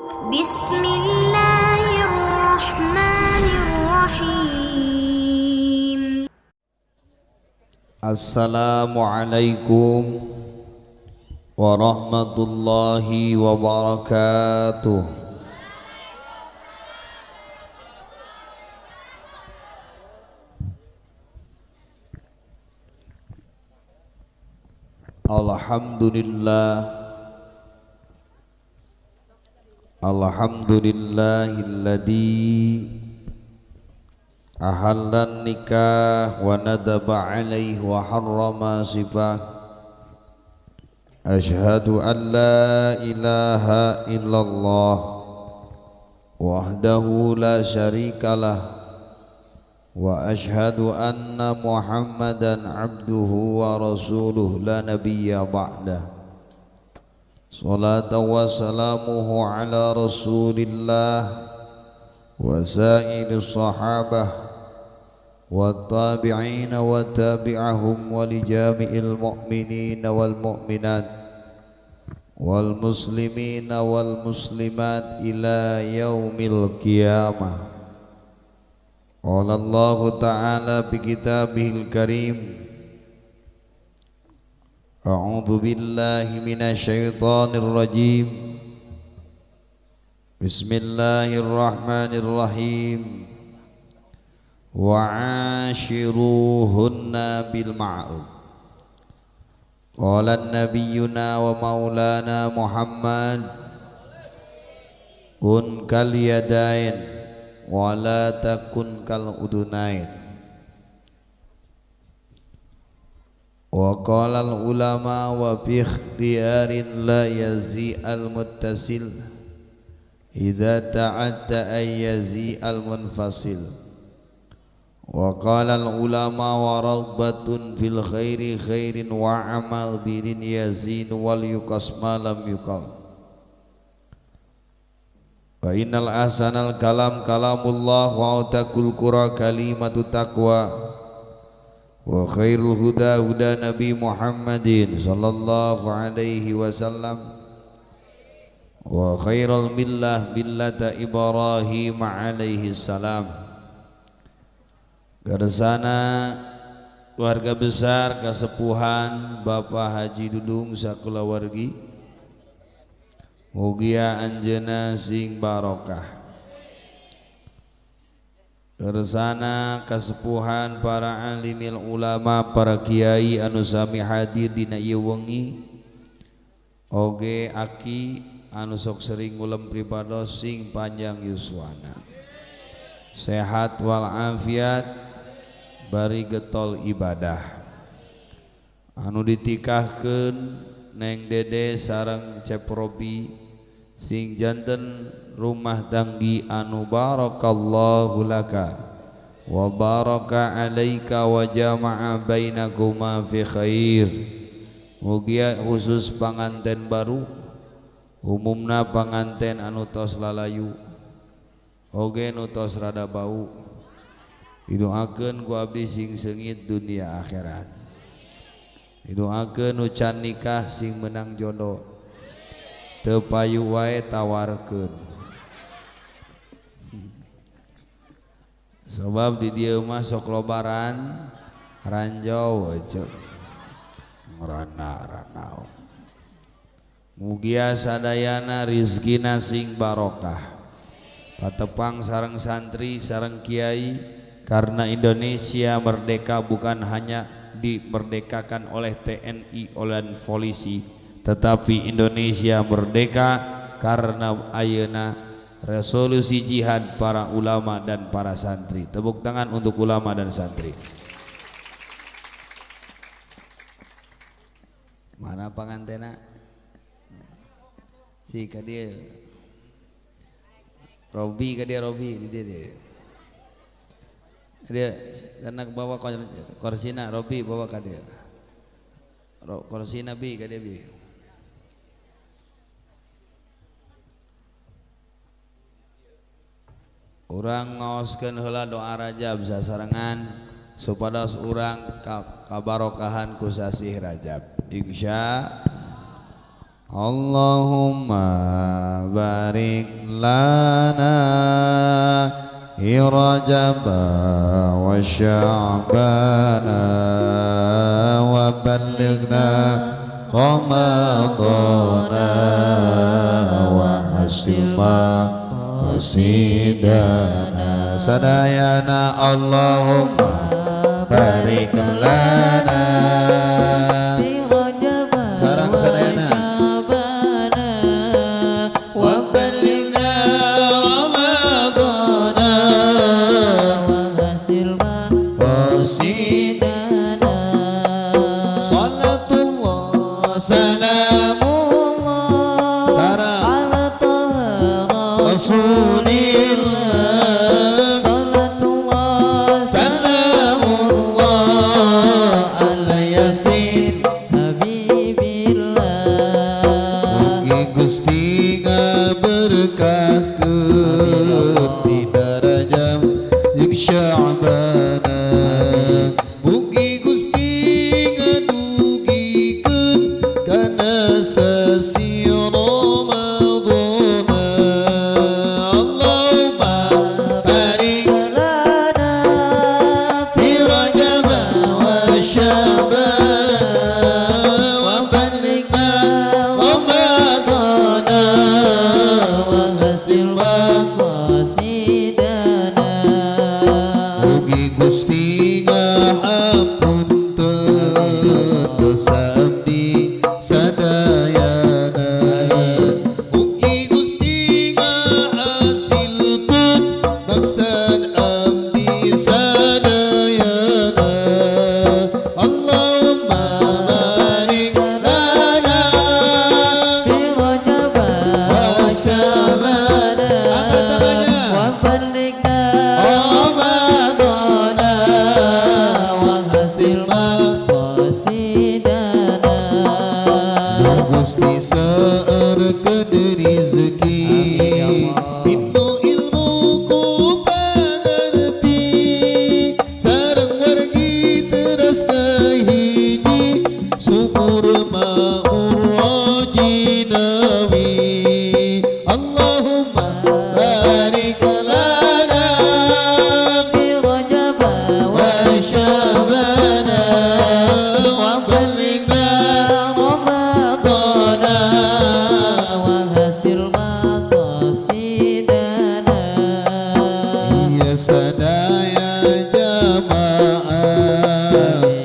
بسم الله الرحمن الرحيم. Assalamualaikum warahmatullahi wabarakatuh. Alhamdulillah, alhamdulillahilladzi ahallan nikah wa nadaba alaihi wa harrama sifah. Ashhadu an la ilaha illallah wahdahu la syarikalah wa ashhadu anna Muhammadan abduhu wa rasuluh la nabiyya ba'dah. Salatu wa salamuhu ala rasulillah wa sa'iri sahabah wa tabi'ina wa tabi'ahum wa li jami'il mu'minina wal mu'minat wal muslimina wal muslimat ila yaumil qiyamah. Qala Allahu ta'ala bi kitabihil karim. A'udzu billahi minasyaitonir rajim. Bismillahirrahmanirrahim. Wa'ashiruhunna bil ma'ruf. Qala nabiyyuna wa maulana Muhammad kun kal yadain wa la takun kal udunain. Wa qala al ulama wa bi ikhtiyarin la yazi al muttasil idza ta'atta ay yazi al munfasil. Wa qala al ulama wa ragbatun fil khairi khairin wa amal birin yazin wal yuqas ma lam yuqal. Wa innal ahsanal kalam kalamullah wa utaqul qura kalimatu taqwa. Wa khairul huda huda Nabi Muhammadin sallallahu alaihi wasallam. Wa khairul millah millata Ibrahim alaihi salam. Kersana keluarga besar kasepuhan Bapak Haji Dudung sakulawargi, mugia anjeunna sing barokah. Kersana kasepuhan para alimil ulama, para kiai anu sami hadir dina ieu wengi, oge aki anu sok sering ngulem pribados sing panjang yuswana, sehat wal afiat, bari getol ibadah. Anu ditikahkeun Neng Dede sareng Cep Robi sing janten rumah tanggi anu barakallahu laka wa baraka alaika wa jama'a bainakuma fi khair. Mugia khusus panganten baru, umumna panganten anu tos lalayu oge nu tos rada bau, didoakeun ku abdi sing seungit dunia akhirat. Didoakeun nu can nikah sing menang jodoh, teu payu wae tawarkeun. Sebab di dieu mah sok lobaran ranjau aja rana-ranau. Mugia sadayana rizkina sing barokah. Patepang sareng santri sareng kiai, karena Indonesia merdeka bukan hanya dimerdekakan oleh TNI oleh polisi, tetapi Indonesia merdeka karena ayeuna resolusi jihad para ulama dan para santri. Tepuk tangan untuk ulama dan santri. Mana pangantena? Si ka dieu. Robi ka dieu, Robi di dieu dia. Dia karena bawa korsina, Robi bawa ka dieu. Korsina bi ka dieu bi. Urang ngaoskeun heula doa Rajab sasarengan supados urang kabarokahan ku sasih Rajab. Insya Allahumma barik lana fi Rajab wa Sya'bana wa ballighna Ramadana wa hasil maqasidana. Sadayana Allahumma barik lana fi Rajab sareng wa sadayana Sya'bana wa ballighna Ramadana wa hasil qasidana. maqasidana. Salatullah salamullah Salam sareng ala Taha Rasulillah. Salatullah salamullah ala Yasin Habibillah. Mugi Gusti ngaberkahkeun dina Rajab jeung Sya'bana. Mugi Gusti ngadugikeun kana sasi Ramadhana. Allahumma barik lana fi Rajab wa Sya'bana wa ballighna Ramadhana wa hasil maqasidana. Mugi Gusti ngahapunten dosa abdi sadayana. Mugi Gusti ngahasilkeun maksad abdi sadayana. Allahumma barik lana fi Rajab wa Sya'bana Angkat tangannya. wa ballighna Ramadhana wa hasil maqasidana. Duh Gusti seueurkeun rezeki, Amin ya Allah. Pindo ilmu ku pangerti, sareng wargi teras kahiji, subur makmur jinawi. Allahumma barik lana fi Rajab wa Sya'bana wa ballighna Ramadhana wa hasil maqasidana. Ya sadaya jamaah,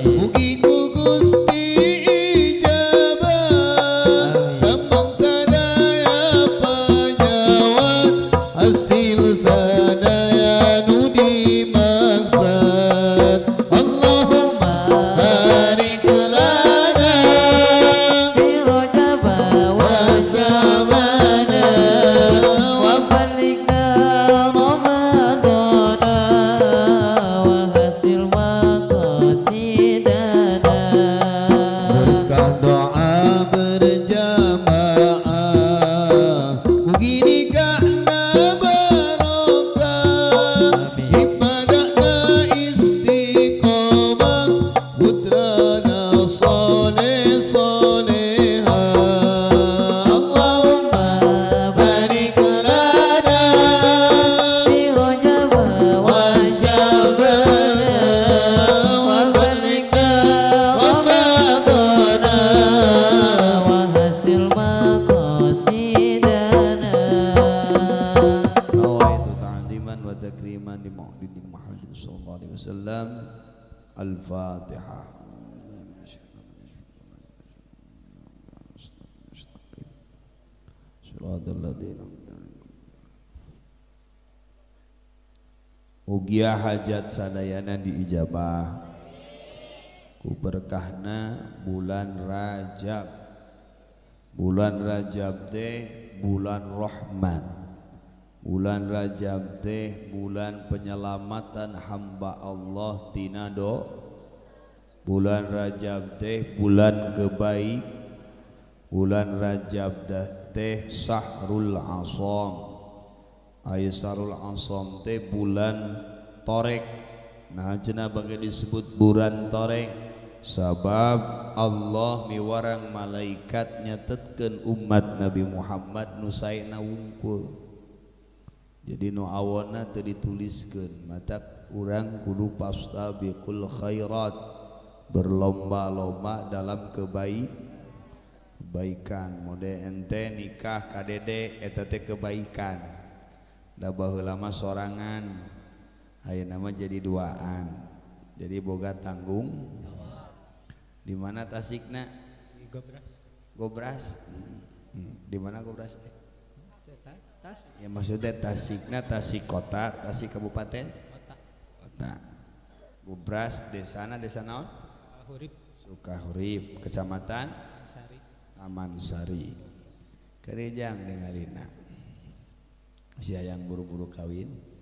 mugi ku Gusti ijabah, tambang sadaya panyawat, hasil sadaya nu dimaksad. Allahumma barik lana fi Rajab wa Sya'bana wa ballighna Ramadhana wa hasil maqasidana. Berkah doa berjamaah, mugi nikahna barokah, ibadahna istiqomah, putrana soleh soleha. Allahumma barik lana fi Rajab wa Sya'bana wa ballighna Ramadhana wa hasil maqasidana. Nawaitu ta'ziman wa takriman li maulidi Muhammadin sallallahu alaihi wasallam. Al-Fatihah. Shiratal ladzina. Mugia hajat sadayana diijabah ku berkahna bulan Rajab. Bulan Rajab teh bulan rahmat. Bulan Rajab teh bulan penyelamatan hamba Allah tina do. Bulan Rajab teh bulan kebaik. Bulan Rajab teh sahrul asam. Aisarul asam teh bulan torek. Nah cenah bangga disebut bulan torek. Sabab Allah miwarang malaikat nyatetkeun umat Nabi Muhammad nu saena wungkul. Jadi nu awonna teu dituliskeun, matak urang kudu fastabiqul khairat, berlomba-lomba dalam kebaikan. Mode ente nikah ka dede eta teh kebaikan. Da baheula mah sorangan, ayeuna mah jadi duaan. Jadi boga tanggung. Di mana Tasikna? Gobras. Gobras. Di mana Gobras teh? Tasik. Ya maksudnya Tasikna Tasik kota, Tasik kabupaten? Kota. Kota. Gobras desana desa naon? Hurip. Sukahurip, kecamatan Sari. Taman Sari. Kerejang ningalina. Si hayang buru-buru kawin.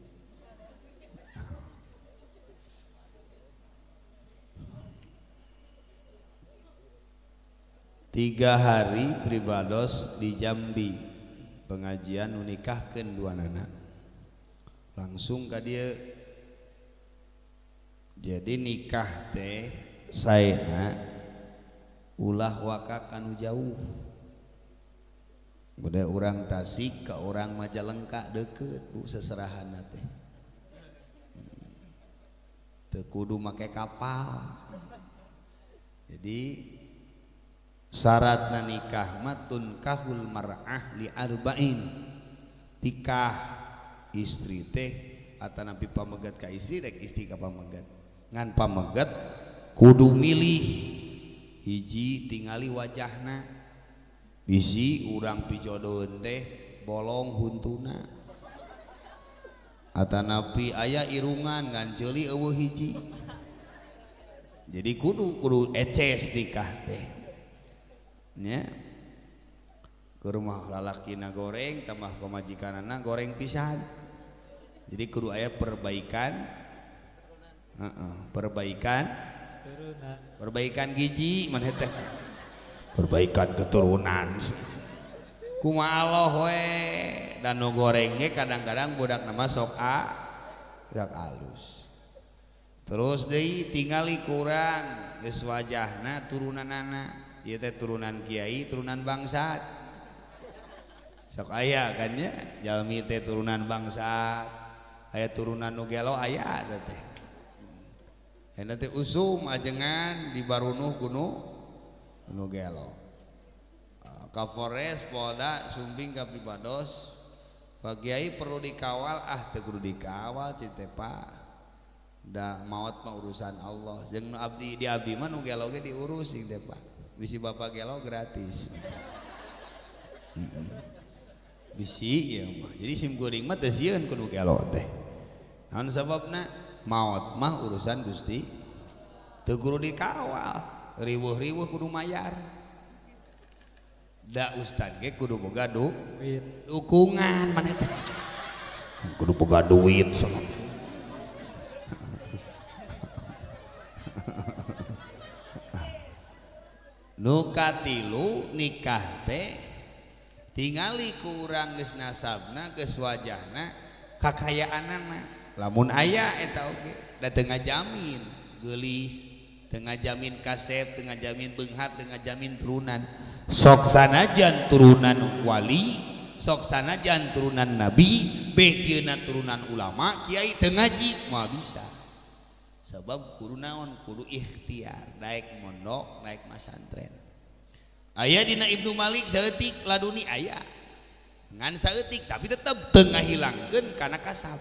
Tiga hari pribados di Jambi pengajian nu nikahkeun dua nana langsung ka dieu. Jadi nikah teh saena ulah waka kanu jauh. Bude urang Tasik ka urang Majalengka deukeut bu seserahanna teh. Teu kudu make kapal. Jadi syaratna nikah mah tunkahul mar'ah li arba'in. Tikah istri teh atanapi pamegat ka istri rek istri ka pamegat. Ngan pamegat kudu milih hiji tingali wajahna. Bisi urang pijodoheun teh bolong huntuna. Atanapi aya irungan ngan ceuli eueuh hiji. Jadi kudu eces nikah teh. Nya ke rumah lalakina goreng tambah pamajikanana goreng pisan. Jadi kudu aya perbaikan, perbaikan turunan, perbaikan gigi mana teh, perbaikan keturunan. Kumaha Allah we dan nu goreng ge kadang-kadang budak nama sok sok alus. Terus deui tingali kurang geus wajahna turunanana. Ieu teh turunan kiai, turunan bangsat. Sok aya kan nya, jalmi teh turunan bangsat, aya turunan nu gelo aya teh. Eta teh usum ajengan di barunuh kuno nu gelo. Ka Polres, Polda, Sumbing ka Pribados, Pak Kiai perlu dikawal, ah teu kudu dikawal cik teh Pak. Da maot mah urusan Allah. Jeung nu abdi di abdi mah nu gelo ge diurus cik teh Pak. Bisi bapak gelo gratis. Bisi ieu mah. Jadi sim kuring mah teu sieun kudu gelo teh. Naon sababna? Maot mah urusan Gusti. Teu kudu dikawal, riweuh-riweuh kudu mayar. Da ustad ge kudu boga duit. Dukungan maneh teh. Kudu boga duit sono. Nu katilu nikah teh tingali ku urang geus nasabna geus wajahna kakayaanana. Lamun aya eta oge da teu ngajamin geulis, teu ngajamin kasep, teu ngajamin beunghar, teu ngajamin turunan. Sok sanajan turunan wali, sok sanajan turunan nabi, beh dieuna turunan ulama, kiai teu ngaji moal bisa. Sebab kudu naon, kudu ikhtiar, daek mondok, daek masantren. Aya dina Ibnu Malik saeutik laduni aya. Ngan saeutik tapi tetep teu ngahilangkeun kana kasab.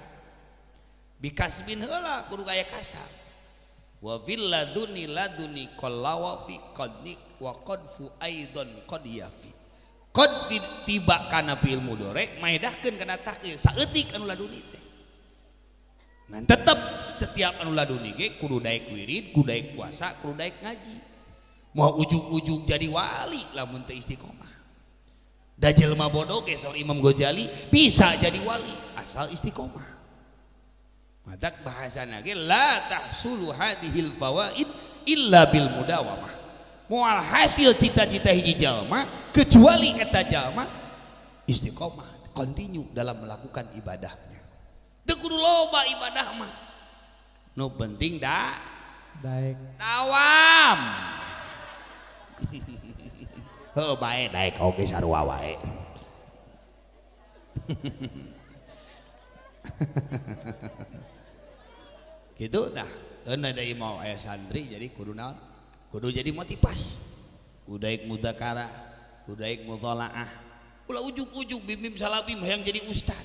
Bikasbin heula kudu aya kasab. Wa fil laduni laduni qallawa fi qadni wa qadfu aidon qad yafi. Qad tiba kana fi'il mudhari maedahkeun kana takhir saeutik anu laduni teh. Ngan tetep setiap anu laduni ge kudu daek wirid, kudu daek puasa, kudu daek ngaji. Moal ujug-ujug jadi wali lamun teu istiqomah. Da jelema bodoh ge saur Imam Ghazali bisa jadi wali asal istiqomah. Matak bahasana ge la tahsulu hadhil fawaid illa bil mudawamah. Moal hasil cita-cita hiji jalma kecuali eta jalma istiqomah, continue dalam melakukan ibadahnya. Teu kudu loba ibadah mah. Nu penting da Daek. Dawam. Heuh bae daek oge sarua wae. Gitu tah. Euna deui mau aya santri jadi kudu naon? Kudu jadi motivasi. Kudu daek mudzakarah, kudu daek mutolaah. Ulah ujug-ujug bim-bim salabim hayang jadi ustad.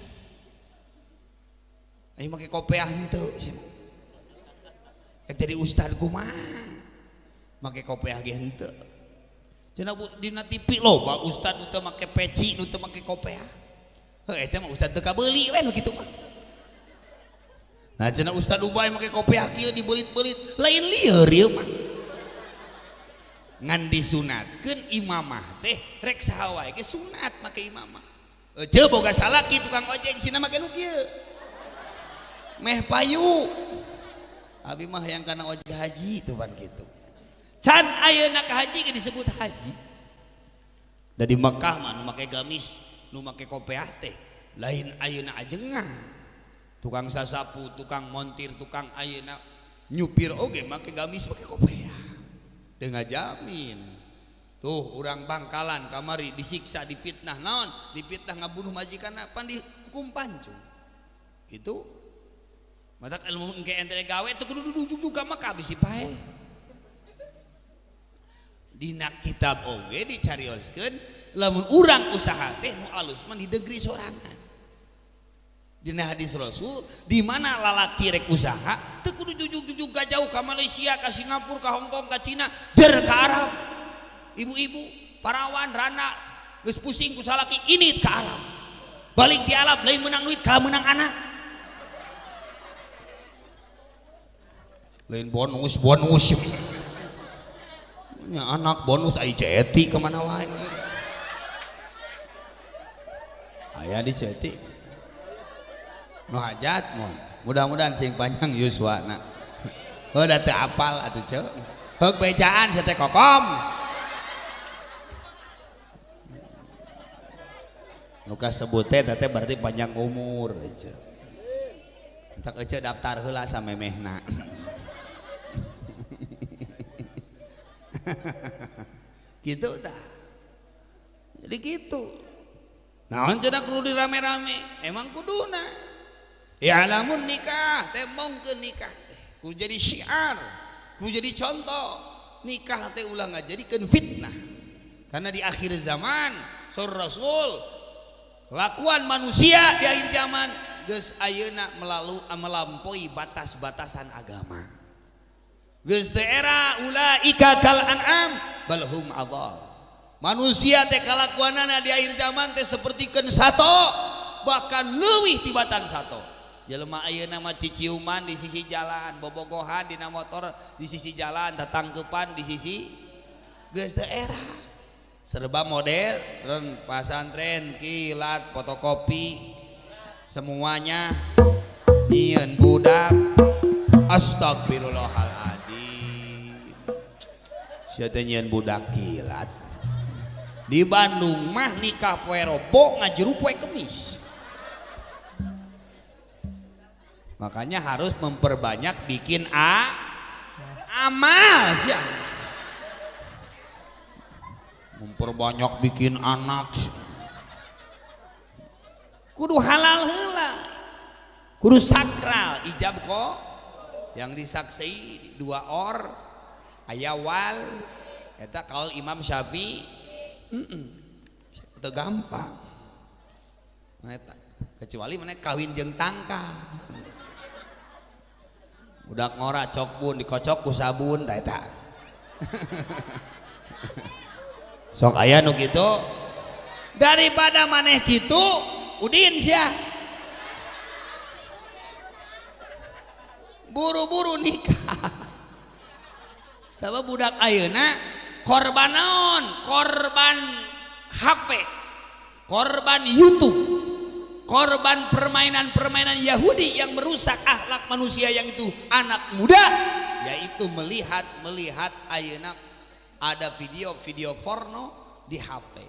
Ayo make kopiah henteu sia. Rek jadi ustad kumaha? Make kopiah ge henteu. Cenah bu dina TV loba ustad nu teu make peci, nu teu make kopiah. Heuh eta mah ustad teu kabeuli we nu kitu mah. Nah cenah ustad Ubay make kopiah kieu dibelit-belit, lain lieur ieu mah. Ngan disunatkeun imamah teh rek saha wae ge sunat make imamah. Ece boga salaki tukang ojek sina make nu kieu. Meh payu. Abi mah hayang kana ojek haji tuh pan kitu. Can ayeuna ka haji ge disebut haji. Da di Mekah mah nu make gamis, nu make kopiah teh lain ayeuna ajengan. Tukang sasapu, tukang montir, tukang ayeuna nyupir oge make gamis make kopiah. Teu ngajamin. Tuh urang Bangkalan kamari disiksa, dipitnah naon? Dipitnah ngabunuh majikanna pan dihukum pancung. Gitu. Matak ilmu engke ente gawe teu kudu duduk ka Mekah bisi pae. Dina kitab oge dicarioskeun lamun urang usaha teh nu alus mah di negeri sorangan. Dina hadis Rasul di mana lalaki rek usaha teu kudu jujug-jujug ka jauh ka Malaysia, ka Singapura, ka Hong Kong, ka Cina, der ka Arab. Ibu-ibu, parawan, rana geus pusing ku salaki ini ka Arab. Balik di Arab lain menang duit ka menang anak. Lain bonus, bonus. Nya anak bonus ai ceti kemana wae. Aya di ceti. Nu hajat mun. Mudah-mudahan sing panjang yuswana. Heuh da teu apal atuh ceu. Heug bejaan sia teh kokom. Nu kasebut teh teh berarti panjang umur ece. Entak ece daftar heula samemehna. Gitu tah. Jadi gitu. Naon cenah kudu dirame-rame? Emang kuduna. Ya lamun nikah teh mongkeun nikah teh kudu jadi syiar, kudu jadi contoh. Nikah teh ulah ngajadikeun fitnah. Karena di akhir zaman sur Rasul kelakuan manusia di akhir zaman geus ayeuna melampaui batas-batasan agama. Geus teh era ulaika kal an'am bal hum adall. Manusia teh kalakuanana di akhir zaman teh sapertikeun sato, bahkan leuwih tibatan sato. Jelema ayeuna mah ciciuman di sisi jalan, bobogohan dina motor di sisi jalan, tatangkeupan di sisi geus teh era. Serba modern, pasantren, kilat, fotokopi, semuanya nyieun budak. Astagfirullahaladzim. Sia teh nyieun budak kilat. Di Bandung mah nikah poe Rebo ngajeru poe Kemis. Makanya harus memperbanyak bikin amal sia. Memperbanyak bikin anak. Kudu halal heula. Kudu sakral ijab kok. Yang disaksi dua or aya wal eta kaul Imam Syafi'i. Teu gampang. Eta kecuali mana kawin jeung tangkal. Budak ngora cokbun dikocok ku sabun tah eta. Sok aya nu kitu. Daripada maneh kitu udin sia. Buru-buru nikah. Sabab budak ayeuna korban naon? Korban HP, korban YouTube, korban permainan-permainan Yahudi yang merusak akhlak manusia yang itu anak muda, yaitu melihat ayeuna ada video-video porno di HP.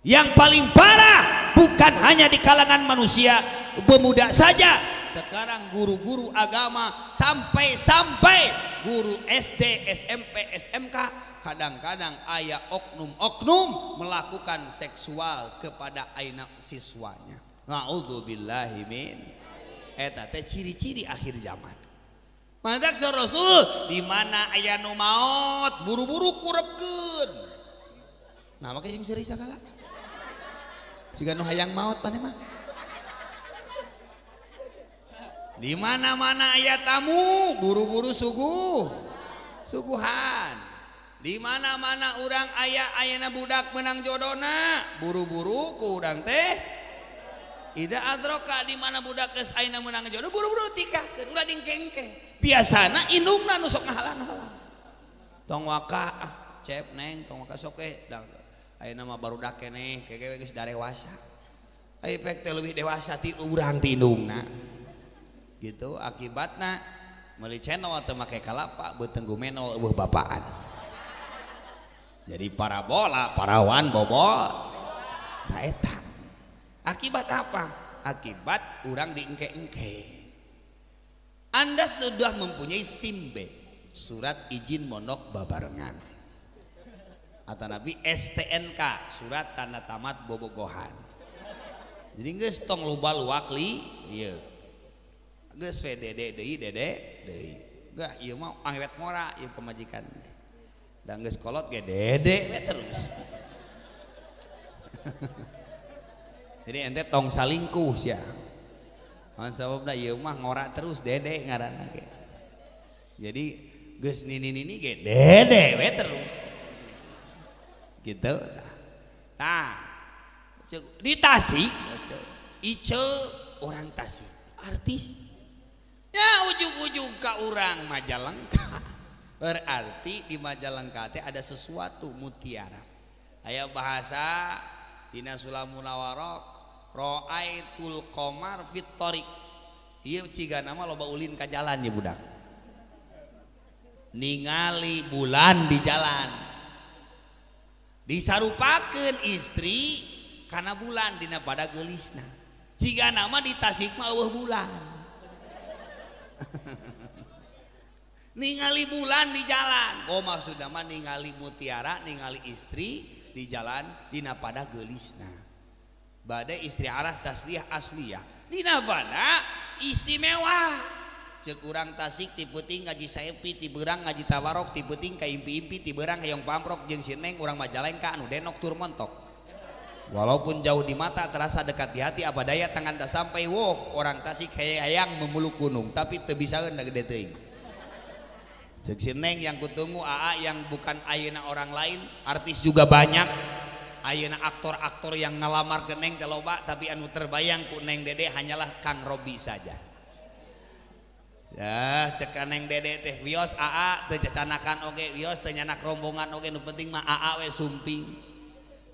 Yang paling parah bukan hanya di kalangan manusia pemuda saja, Sekarang guru-guru agama sampai-sampai guru SD, SMP, SMK kadang-kadang aya oknum-oknum melakukan seksual kepada aina siswanya. Na'udzubillahi min. Eta teh ciri-ciri akhir zaman. Mantak Rasul di mana aya nu maot buru-buru kurepkeun. Nah, make jeung seuri sagala. Siga nu hayang maot maneh mah. Di mana-mana aya tamu buru-buru suguhan. Di mana-mana urang aya ayana budak menang jodona buru-buru ku urang teh. Ida adroka di mana budak geus ayeuna menang jodoh buru-buru tikahkeun ulah dingkengke. Biasana indungna nu sok ngahalang-halang. Tong waka ah cep neng tong waka sok we ayeuna mah barudak keneh kege geus darewasa. Ai pek teh leuwih dewasa ti urang ti indungna. Gitu akibatna meuli channel teu make kalapa beuteung gumenol eueuh bapaan. Jadi parabola parawan bobol ta eta. Akibat apa? Akibat urang diengke-engke. Anda sudah mempunyai SIM B, surat izin mondok babarengan, atau nabi STNK, surat tanda tamat bobogohan. Jadi geus tong loba luak li, ieu. Geus we dede deui dede deui. Gah ieu mah angewet ngora ieu pamajikan. Da geus kolot ge dede we terus. Jadi ente tong salingkuh sia. Sababna ieu mah ngora terus dede ngaranna ge. Jadi geus nini-nini ge dede we terus. Gitu. Tah. Di Tasik, Ice orang Tasik, artis. Ya ujung-ujung ka urang Majalengka. Berarti di Majalengka teh ada sesuatu mutiara. Aya bahasa dina Sulam Munawwarah ra'aitul qamar fit thariq. Ieu cigana mah loba ulin ka jalan ya budak. Ningali bulan di jalan. Disarupakeun istri kana bulan dina pada geulisna. Cigana mah di Tasik mah eueuh bulan. Ningali bulan di jalan. Oh maksudna mah ningali mutiara, ningali istri di jalan dina pada geulisna. Bade istiarah tasliyah asliyah dina pada istimewa. Ceuk urang Tasik ti peuting ngaji saepi, ti beurang ngaji tawarok, ti peuting ka impi-impi, ti beurang hayang pamrok jeung si Neng urang Majalengka anu denok tur montok. Walaupun jauh di mata terasa dekat di hati, apa daya tangan tak sampai. Woh orang Tasik hayang memeluk gunung tapi teu bisaeun da gede teuing. Ceuk si Neng yang kutunggu aa yang bukan ayeuna orang lain, artis juga banyak. Ayeuna aktor-aktor yang ngalamar ke Neng teh loba, tapi anu terbayang ku Neng Dede hanyalah Kang Robi saja. Ya cek Neng Dede teh wios aa teu cacanakan oge, wios teu nyanak rombongan oge, nu penting mah aa we sumping.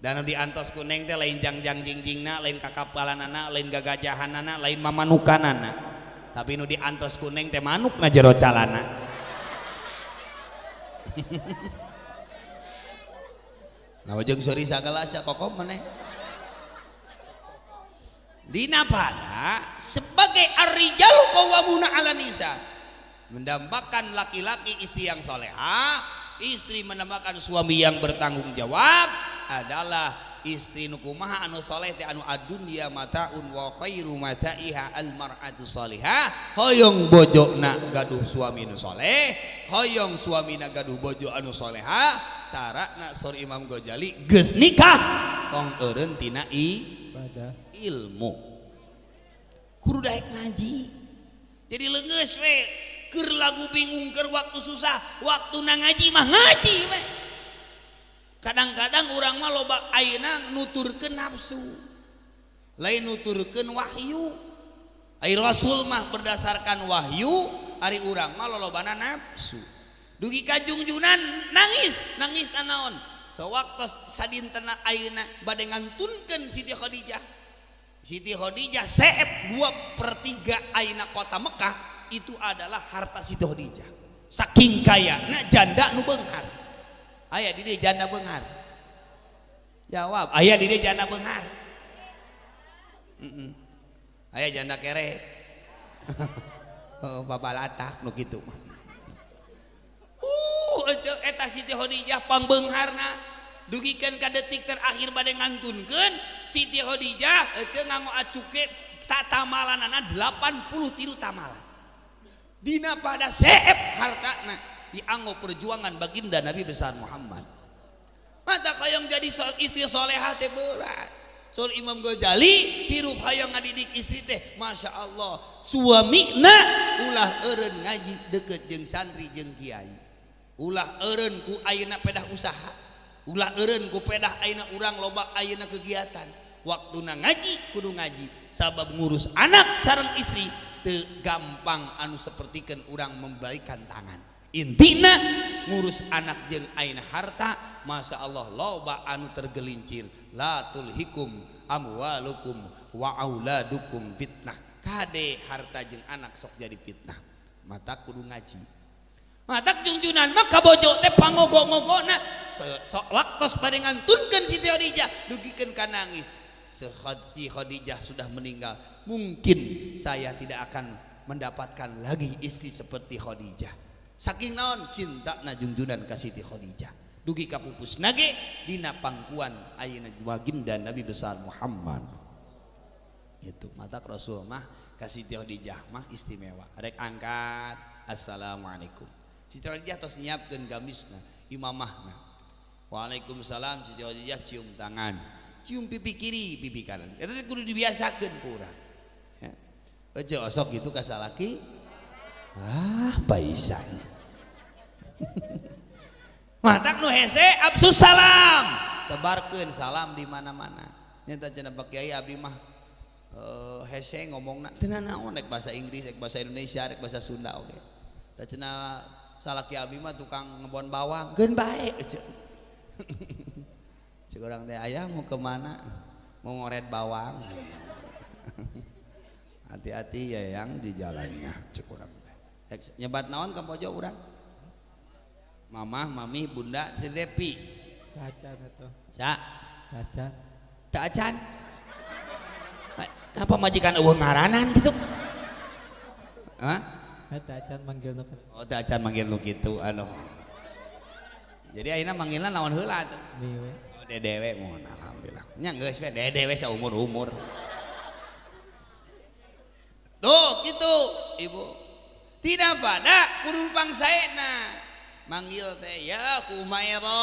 Dan nu diantos ku Neng teh lain jangjang jingjingna, lain kakapalanana, lain gagajahanana, lain mamanukanana. Tapi nu diantos ku Neng teh manukna jero calana. Nah jeung seuri sagala sia kokom maneh. Dina pada sebagai ar-rijalu qawwamuna 'ala nisa, mendambakan laki-laki istri yang soleha, istri mendambakan suami yang bertanggung jawab adalah istri nu kumaha anu soleh teh anu adunya mataun wa khairu mataiha al mar'atu salihah. Hoyong bojona gaduh suami nu soleh, hoyong suamina gaduh bojo anu soleha. Carana sor Imam Ghazali geus nikah tong eureun tina ilmu, kudu daek ngaji. Jadi leungeus we keur lagu bingung, keur waktu susah, waktu na ngaji mah ngaji we. Kadang-kadang urang mah loba ayeuna nuturkeun nafsu, lain nuturkeun wahyu. Ari Rasul mah berdasarkan wahyu, ari urang mah lolobana nafsu. Dugi ka jungjunan nangis, nangis naon? Sewaktu sadintena ayeuna bade ngantunkeun Siti Khadijah. Siti Khadijah seep 2/3 ayeuna kota Mekah itu adalah harta Siti Khadijah. Saking kayana janda nu beunghar. Aya di dieu janda beunghar. Jawab, aya di dieu janda beunghar. Aya janda kere. Heeh, babalatak nu kitu mah. Eta Siti Khadijah pangbeungharna dugikeun ka detik terakhir bade ngantunkeun Siti Khadijah ece nganggo acuke tatamalanana 83 tamalan. Dina pada seep hartana dianggo perjuangan baginda Nabi besar Muhammad. Mata kayang jadi istri solehah teh berat. Soal Imam Ghazali hirup hayang ngadidik istri teh Masya Allah suamina ulah eureun ngaji deket jeung santri jeung kiai. Ulah eureun ku ayeuna pedah usaha. Ulah eureun ku pedah ayeuna urang loba ayeuna kegiatan. Waktuna ngaji kudu ngaji sabab ngurus anak sareng istri teu gampang anu sapertikeun urang membalikan tangan. Intina ngurus anak jeung ayeuna harta Masya Allah loba anu tergelincir la tulhikum amwalukum wa auladukum fitnah. Kade harta jeung anak sok jadi fitnah. Mata kudu ngaji. Matak jungjunan mah kabojo teh pangogo-ngogona sok waktos bade ngantunkeun Siti Khadijah dugikeun ka nangis. Siti Khadijah sudah meninggal, mungkin saya tidak akan mendapatkan lagi istri seperti Khadijah. Saking naon cinta na jungjunan ka Siti Khadijah. Dugi ka pupus nage dina pangkuan ayeuna baginda Nabi besar Muhammad. Gitu. Matak Rasul mah ka Siti Khadijah mah istimewa. Rek angkat, assalamualaikum. Siti Khadijah tos nyiapkeun gamisna, imamahna. Waalaikumsalam. Siti Khadijah cium tangan, cium pipi kiri, pipi kanan. Eta teh kudu dibiasakeun ku urang. Ya. Eueuh osok gitu ka salaki. Ah, baisan. Matak nu hese absus salam. Tebarkeun salam di mana-mana. Nyata cenah Pak Kiai abdi mah hese ngomongna teu nanaon rek bahasa Inggris, rek bahasa Indonesia, rek bahasa Sunda oge. Da cenah salaki abdi mah tukang ngebon bawang, geun bae ece. Cek urang teh ayah mau kemana? Mau ngoret bawang. Hati-hati ya yang di jalannya cek urang teh. Nyebat naon ka pojok urang? Mamah, mami, bunda, si Depi. Acan atuh. Sa? Acan. Tak acan. Apa majikan eueuh ngaranan gitu? Hah? Tak acan manggil nu Oh, tak acan manggil nu kitu aduh. Jadi ayeuna manggilna naon heula atuh? Dewe. Oh, dedewe mohon alhamdulillah. Nya geus we dedewe saumur-umur. Tuh gitu ibu. Tidak pada kudu pangsaena. Manggil teh ya Humaira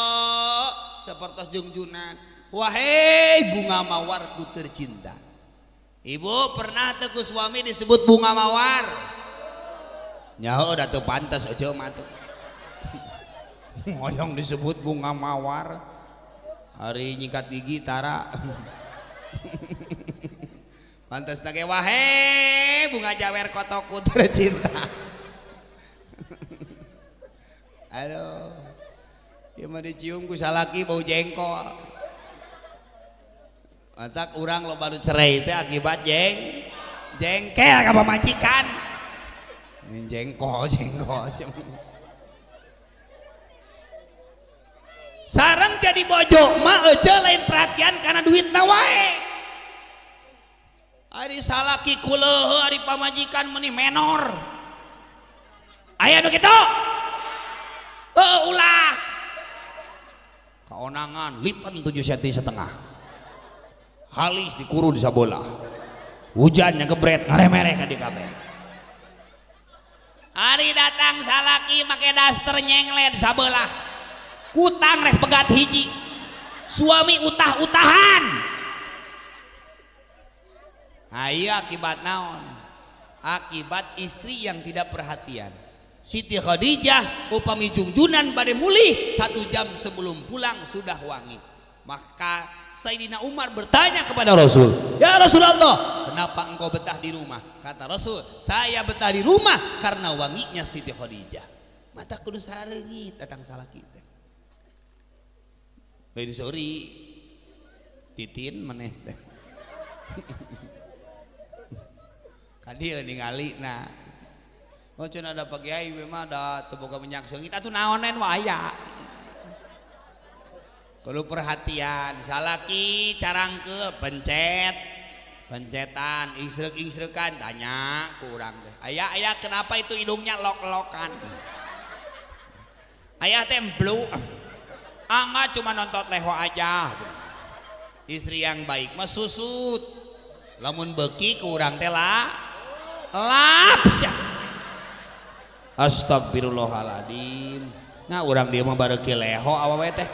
sapertos jungjunan. Wahai bunga mawarku tercinta. Ibu pernah teu ku suami disebut bunga mawar? Nyaho da teu pantes eueuh mah tuh. Moyong disebut bunga mawar. Hari nyikat gigi tara. Pantes teh wahai bunga jawer kotoku tercinta. Aduh. Ieu mah dicium ku salaki bau jengkol. Matak urang loba nu cerai teh akibat jengkel ka pamajikan. Jengkol, jengkol. Sareng jadi bojo mah eueuh lain perhatian karena duitna wae. Ari salaki kuleuheuh ari pamajikan meuni menor. Aya nu kitu? Heuh ulah. Kaonangan lipen 7,5 senti. Halis dikuru di sabola. Hujan nyagebret ngaremere ka di kabeh. Ari datang salaki make daster nyenglet sabelah. Kutang rek pegat hiji. Suami utah-utahan. Ayo akibat naon? Akibat istri yang tidak perhatian. Siti Khadijah upami jungjunan bade mulih 1 jam sebelum pulang sudah wangi. Maka Sayyidina Umar bertanya kepada Rasul, ya Rasulullah, kenapa engkau betah di rumah? Kata Rasul, saya betah di rumah karena wanginya Siti Khadijah. Mata kudu sareungit datang salah kita. Lain sori titin maneh teh. Ka dieu ningali na. Oh cenah ada Pak Kiai we mah da teu boga minyak seungit atuh naonen wae aya. Kudu perhatian, salaki carangkeul pencet. Pencetan, ingsrek-ingsrekan, tanya ku urang teh. Ayah, ayah kenapa itu hidungnya lok-lokan? Ayah teh emplu. Ah, enggak, cuma nonton leho aja. Istri yang baik mah susut. Lamun beki ku urang teh lah lap sia. Astagfirullahaladzim. Nah urang dia mah bareuki leho awewe teh.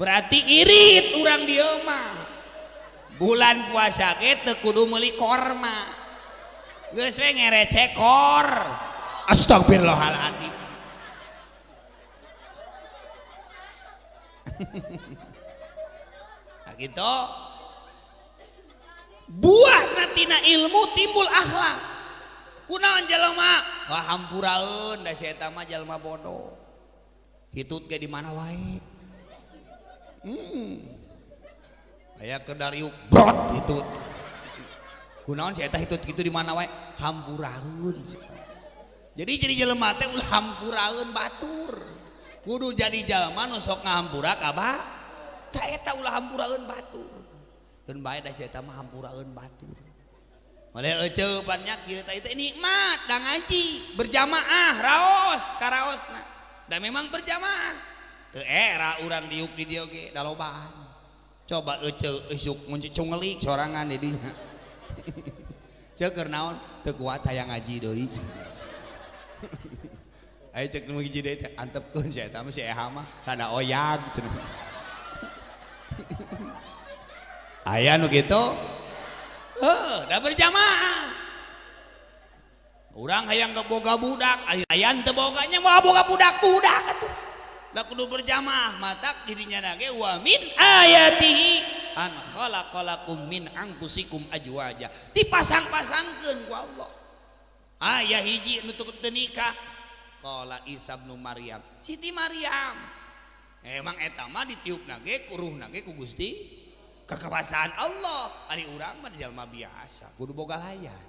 Berarti irit urang dia mah. Bulan puasa ge teu kudu meuli korma. Geus we ngerece kor. Astagfirullahaladzim. Nah gitu. Buah natina ilmu timbul akhlak. Kunaon jelema? Wah hampuraeun da si eta mah jelema bodoh. Hitut ge di mana wae. Aya keur dariuk brot hitut. Kunaon si eta hitut kitu di mana wae? Hampuraeun si eta. Jadi jadi jelema teh ulah hampuraeun batur. Kudu jadi jelema nu sok ngahampura ka ba? Ta eta ulah hampuraeun batur. Keun bae da si eta mah hampuraeun batur. Oleh eceu banyak kieu teh itu nikmat da ngaji berjamaah raos karaosna. Da memang berjamaah. Teu era urang diuk di dieu ge da lobaan. Coba eceu isuk mun cungelik sorangan di dinya. Ceuk keur naon teu kuat hayang ngaji deui. Aya ceuk nu hiji deui teh antepkeun si eta mah si Eha mah rada oyag cenah. Aya nu kitu? Heuh, da berjamaah. Urang hayang boga budak, aya teu boga nya moal boga budak-budak atuh. Da kudu berjamaah, matak dirinya ge wa min ayatihi an khalaqalakum min anfusikum ajwaja. Dipasang-pasangkeun ku Allah. Aya hiji nu teu nikah. Qala Isa bin Maryam, Siti Maryam. Emang eta mah ditiupna ge ku ruhna ge ku Gusti kekuasaan Allah. Ari urang mah jelema biasa, kudu boga layan.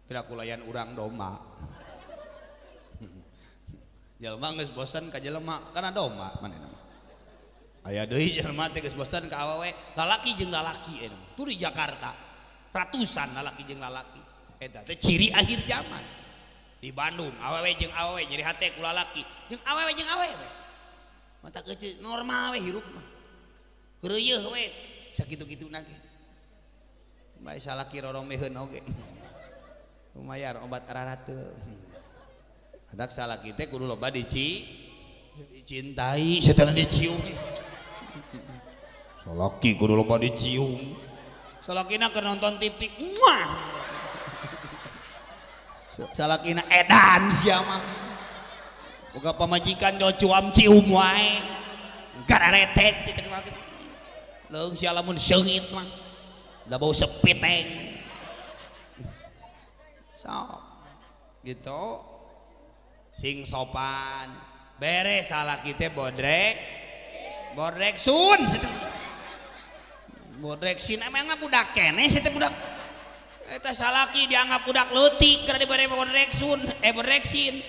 Piraku layan urang domba. Jelema geus bosan ka jelema kana domba manehna mah. Aya deui jelema teh geus bosan ka awewe, lalaki jeung lalaki eta mah. Tur di Jakarta ratusan lalaki jeung lalaki. Eta teh ciri akhir zaman. Di Bandung awewe jeung awewe nyeri hate ku lalaki jeung awewe jeung awewe. Mata kecil normal we hirup mah. Keureuyeeh we sakitu-kituna ge. Bae salaki roromeheun oge. Lumayan obat ararateul. Adak salaki teh kudu loba dicintai, setelah dicium. Salaki kudu loba dicium. Salakina keur nonton TV, muah. Salakina edan sia mah. Boga pamajikan jo cuam cium wae. Gararetek kitu kitu. Leung sia lamun seungit mah. Da bau sepiteng. Sok. Gitu. Sing sopan. Beres salaki teh bodrek. Bodrek sun situ. Bodrek sin emangna budak keneh situ budak. Eta salaki dianggap budak leutik keur dibere bodrek sun, bodrek sin.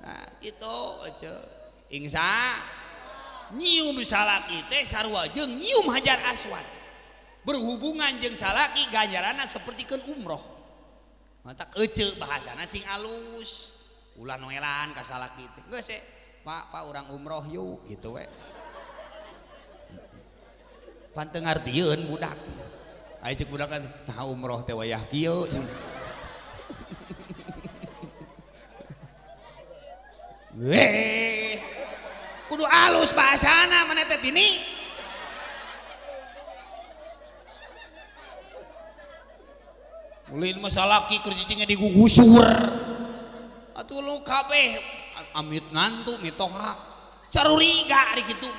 Nah, gitu aja. Ingsa nyium salaki teh sarua jeung nyium hajar aswad. Berhubungan jeung salaki ganjaranna sapertikeun umroh. Matak ece bahasana cing alus. Ulah noelan ka salaki teh. Geus we, Pak, Pak urang umroh yuk gitu we. Pan teu ngartieun budak. Aya ceuk budak kan, nah umroh teh wayah kieu. Weh. Kudu alus bahasana mana teh tini. Ulin mah salaki keur cicingnya digugusur. Atuh lu kabeh amit ngantu mitoha. Caruriga ari kitu.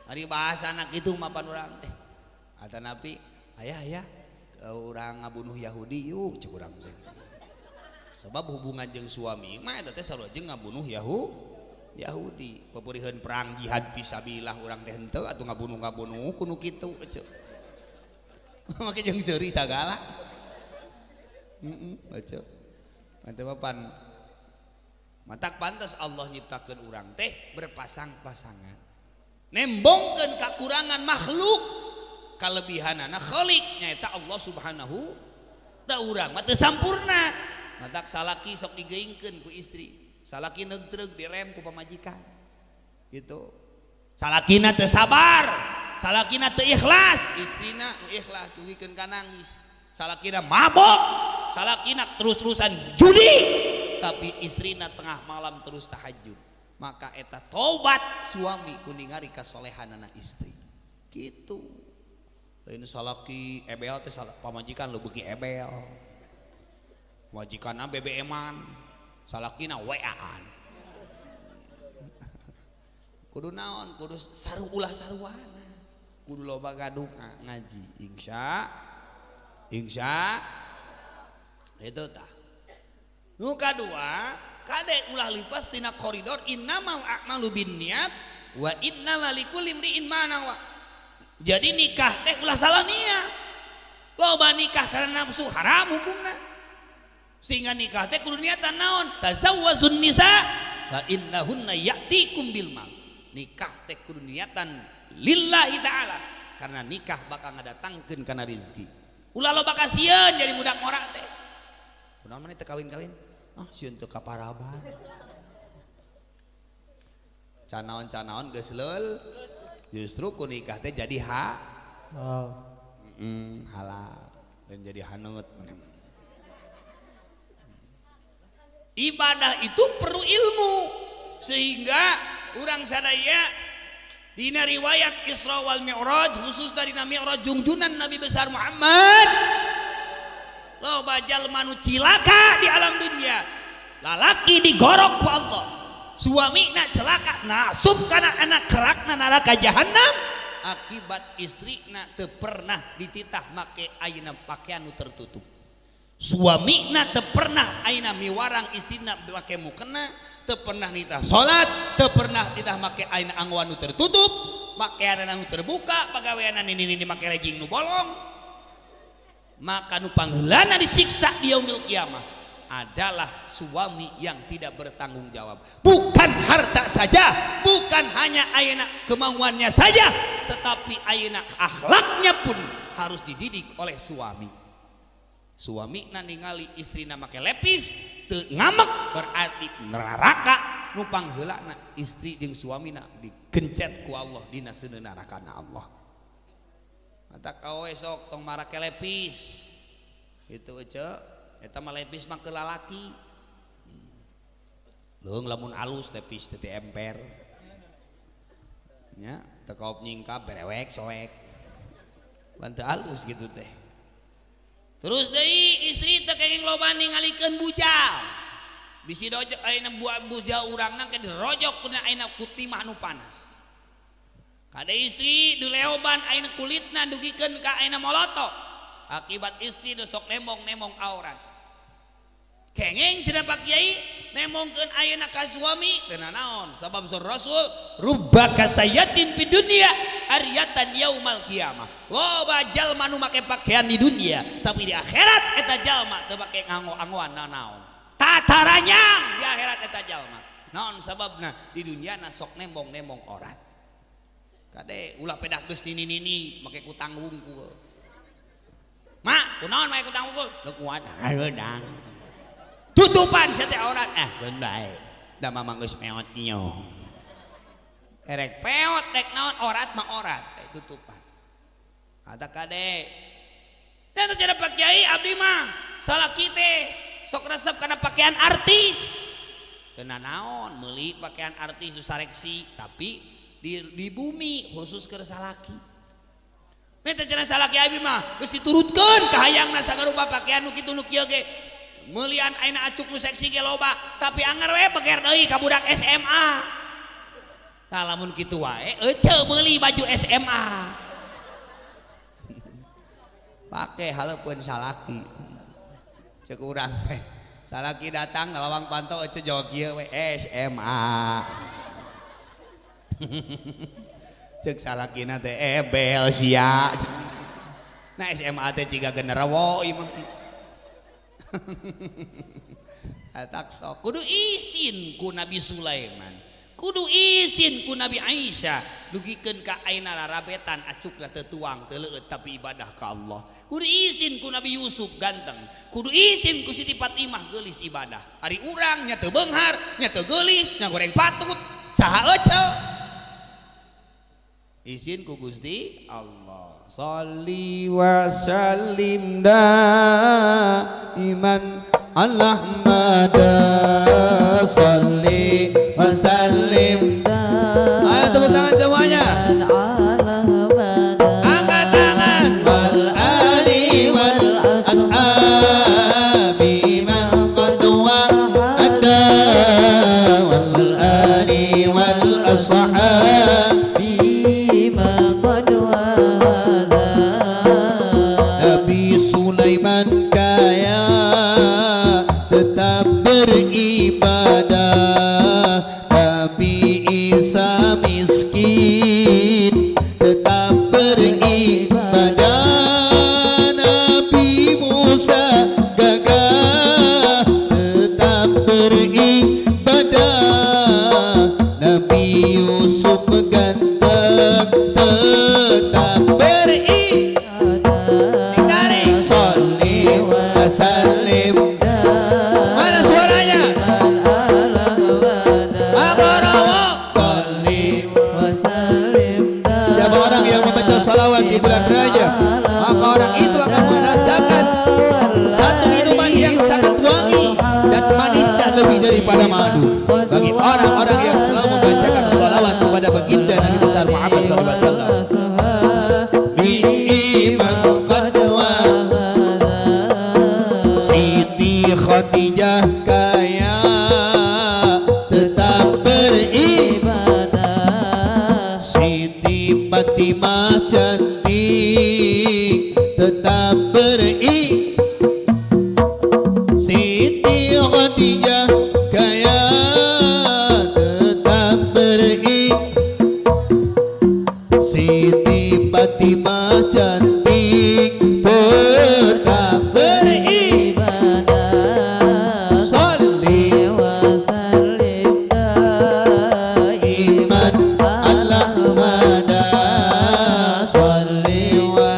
Ari bahasana kitu mah pan urang teh. Atanapi ayah ayah urang ngabunuh Yahudi yuk cek urang teh. Sebab hubungan jeung suami mah eta teh sarua jeung ngabunuh Yahudi. Pepuriheun perang jihad fisabilillah urang teh henteu atuh ngabunuh-ngabunuh kudu kitu cek. Make jeung seuri sagala. Baca. Mantap pan. Matak pantas Allah nyiptakeun urang teh berpasang-pasangan. Nembongkeun kakurangan makhluk. Kalebihanana khalik nyaeta Allah Subhanahu da urang mah teu sampurna. Matak salaki sok digeingkeun ku istri. Salaki neugtreg direm ku pamajikan. Gitu. Salakina teu sabar, salakina teu ikhlas, istrina nu ikhlas dugikeun ka nangis. Salakina mabok, salakina terus-terusan judi, tapi istrina tengah malam terus tahajud. Maka eta tobat suami ku ningali kasolehanana istri. Gitu. Lain salaki ebel teh pamajikan lu beuki ebel. Majikanna BBM-an, salakina WA-an. Kudu naon? Kudu saru ulah saruana. Kudu loba gaduh ngaji. Insya insya itu tah. Nu kadua, kade ulah lipas tina koridor innamal a'malu binniyat wa innamal likulli imri'in ma nawa. Jadi nikah teh ulah salah niat. Loba nikah karena nafsu haram hukumna. Sehingga nikah teh kudu niatan naon? Tazawwazun nisa fa innahunna ya'tikum bil mal. Nikah teh kudu niatan lillahi ta'ala karena nikah bakal ngadatangkeun kana rezeki. Ulah loba kasieun jadi budak ngora teh. Kunaon maneh teu kawin-kawin? Ah, sieun teu kaparaban. Canaon-canaon geus leul. Justru ku nikah teh jadi ha Oh. Halal dan jadi haneut. Ibadah itu perlu ilmu sehingga urang sadaya dina riwayat Isra wal Mi'raj khusus dari Mi'raj jungjunan Nabi besar Muhammad loba jalma nu cilaka di alam dunia, lalaki digorok ku Allah, suamina celaka nasub kana anak kerakna neraka jahanam akibat istrina teu pernah dititah make ayeuna pakaian nu tertutup, suamina teu pernah ayeuna miwarang istrina make mukena, teu pernah nitah salat, teu pernah nitah make ayeuna anggoan nu tertutup, makeanana nu terbuka, pagaweanana nini-nini make legging nu bolong. Maka nu pangheulana disiksa di yaumil kiamah adalah suami yang tidak bertanggung jawab. Bukan harta saja, bukan hanya ayeuna kemauannya saja, tetapi ayeuna akhlaknya pun harus dididik oleh suami. Suami na ningali istrina make lepis teu ngamek berarti neraka nu pangheulana istri jeung suamina digencet ku Allah dina seuneu narakana Allah. Mata kawe sok tong marake lepis. Itu ece, eta mah lepis mah ke lalaki. Leung lamun alus lepis teh emper. Nya, teu kaop nyingkap berewek soek. Ban teu alus gitu teh. Terus deui istri teh kenging loba ningalikeun bujal. Bisi dojok ayeuna bujal urangna ke dirojok kuna ayeuna kutimah nu panas. Kade istri dileoban ayeuna kulitna dugikeun ka ayeuna moloto. Akibat istri nu sok nembong-nembong aurat. Kenging cenah Pak Kiai nembongkeun ayeuna ka suami teu nanaon sabab sur Rasul rubba kasayatin fid dunya aryatan yaumal qiyamah. Loba jalma nu make pakaian di dunia tapi di akhirat eta jalma teu make nganggo-anggoan nanaon. Tataranyang di akhirat eta jalma. Naon sababna di dunia na sok nembong-nembong orat. Kade ulah pedah geus nini-nini make kutang wungkul. Mak, kunaon make kutang wungkul? Teu kuat hareudang. Tutupan sia teh aurat. Ah, geun bae. Da mamang geus meot nyo. Erek peot rek naon orat mah orat, tutupan. Kata kade. Dan teh Pak Kiai abdi mah salaki teh sok resep kana pakaian artis. Teu nanaon meuli pakaian artis nu sareksi tapi di bumi khusus keur salaki. Nih teh cenah salaki abi mah geus diturutkeun kahayangna sagarupa pakaian nu kitu nu kieu ge. Meulian ayeuna acuk nu seksi ge loba, tapi anger we beger deui ka budak SMA. Tah lamun kitu wae ece meuli baju SMA. Pake haleupeun salaki. Ceuk urang teh. Salaki datang ngalawang panto ece jawab kieu we SMA. Ceuk salakina teh ebel sia. Nah SMA teh ciga genderuwo ieu mah. Atak sok kudu isin ku Nabi Sulaiman. Kudu izin ku Nabi Aisyah dugikeun ka ayeuna rarabetan acukna teu tuang teu leueut tapi ibadah ka Allah. Kudu izin ku Nabi Yusuf ganteng. Kudu izin ku Siti Fatimah geulis ibadah. Ari urang nya teu beunghar, nya teu geulis, nya goreng patut, saha ece? Izin ku Gusti Allah. Salli wa sallim daiman ala Ahmad. Salli wa sallim. Ayo tepuk tangan semuanya. Angkat tangan. Wal ali wal ashabi man qad wa'ada. Wal ali wal ashabi bima qad wa'ada. Nabi Sulaiman kaya tetap beribadah. Nabi Isa miskin tetap beribadah. Nabi Musa gagah tetap beribadah. Nabi Yusuf ganteng tetap beribadah. Tarik. Salli wa sallim. Mana suaranya? Abarawa. Salli. Siapa orang yang membaca salawat di bulan Rajab, maka orang itu akan merasakan satu minuman yang sangat wangi dan manisnya lebih daripada madu. Bagi orang-orang yang selalu membacakan salawat kepada baginda Nabi besar Muhammad SAW. Bi'iman qad Siti Khadijah kaya tetap beribadah. Siti Fatimah cantik tetap beribadah. Siti Khadijah kaya tetap beribadah. Siti Fatimah cantik tetap beribadah. Salli iman ala Ahmad. Salli wa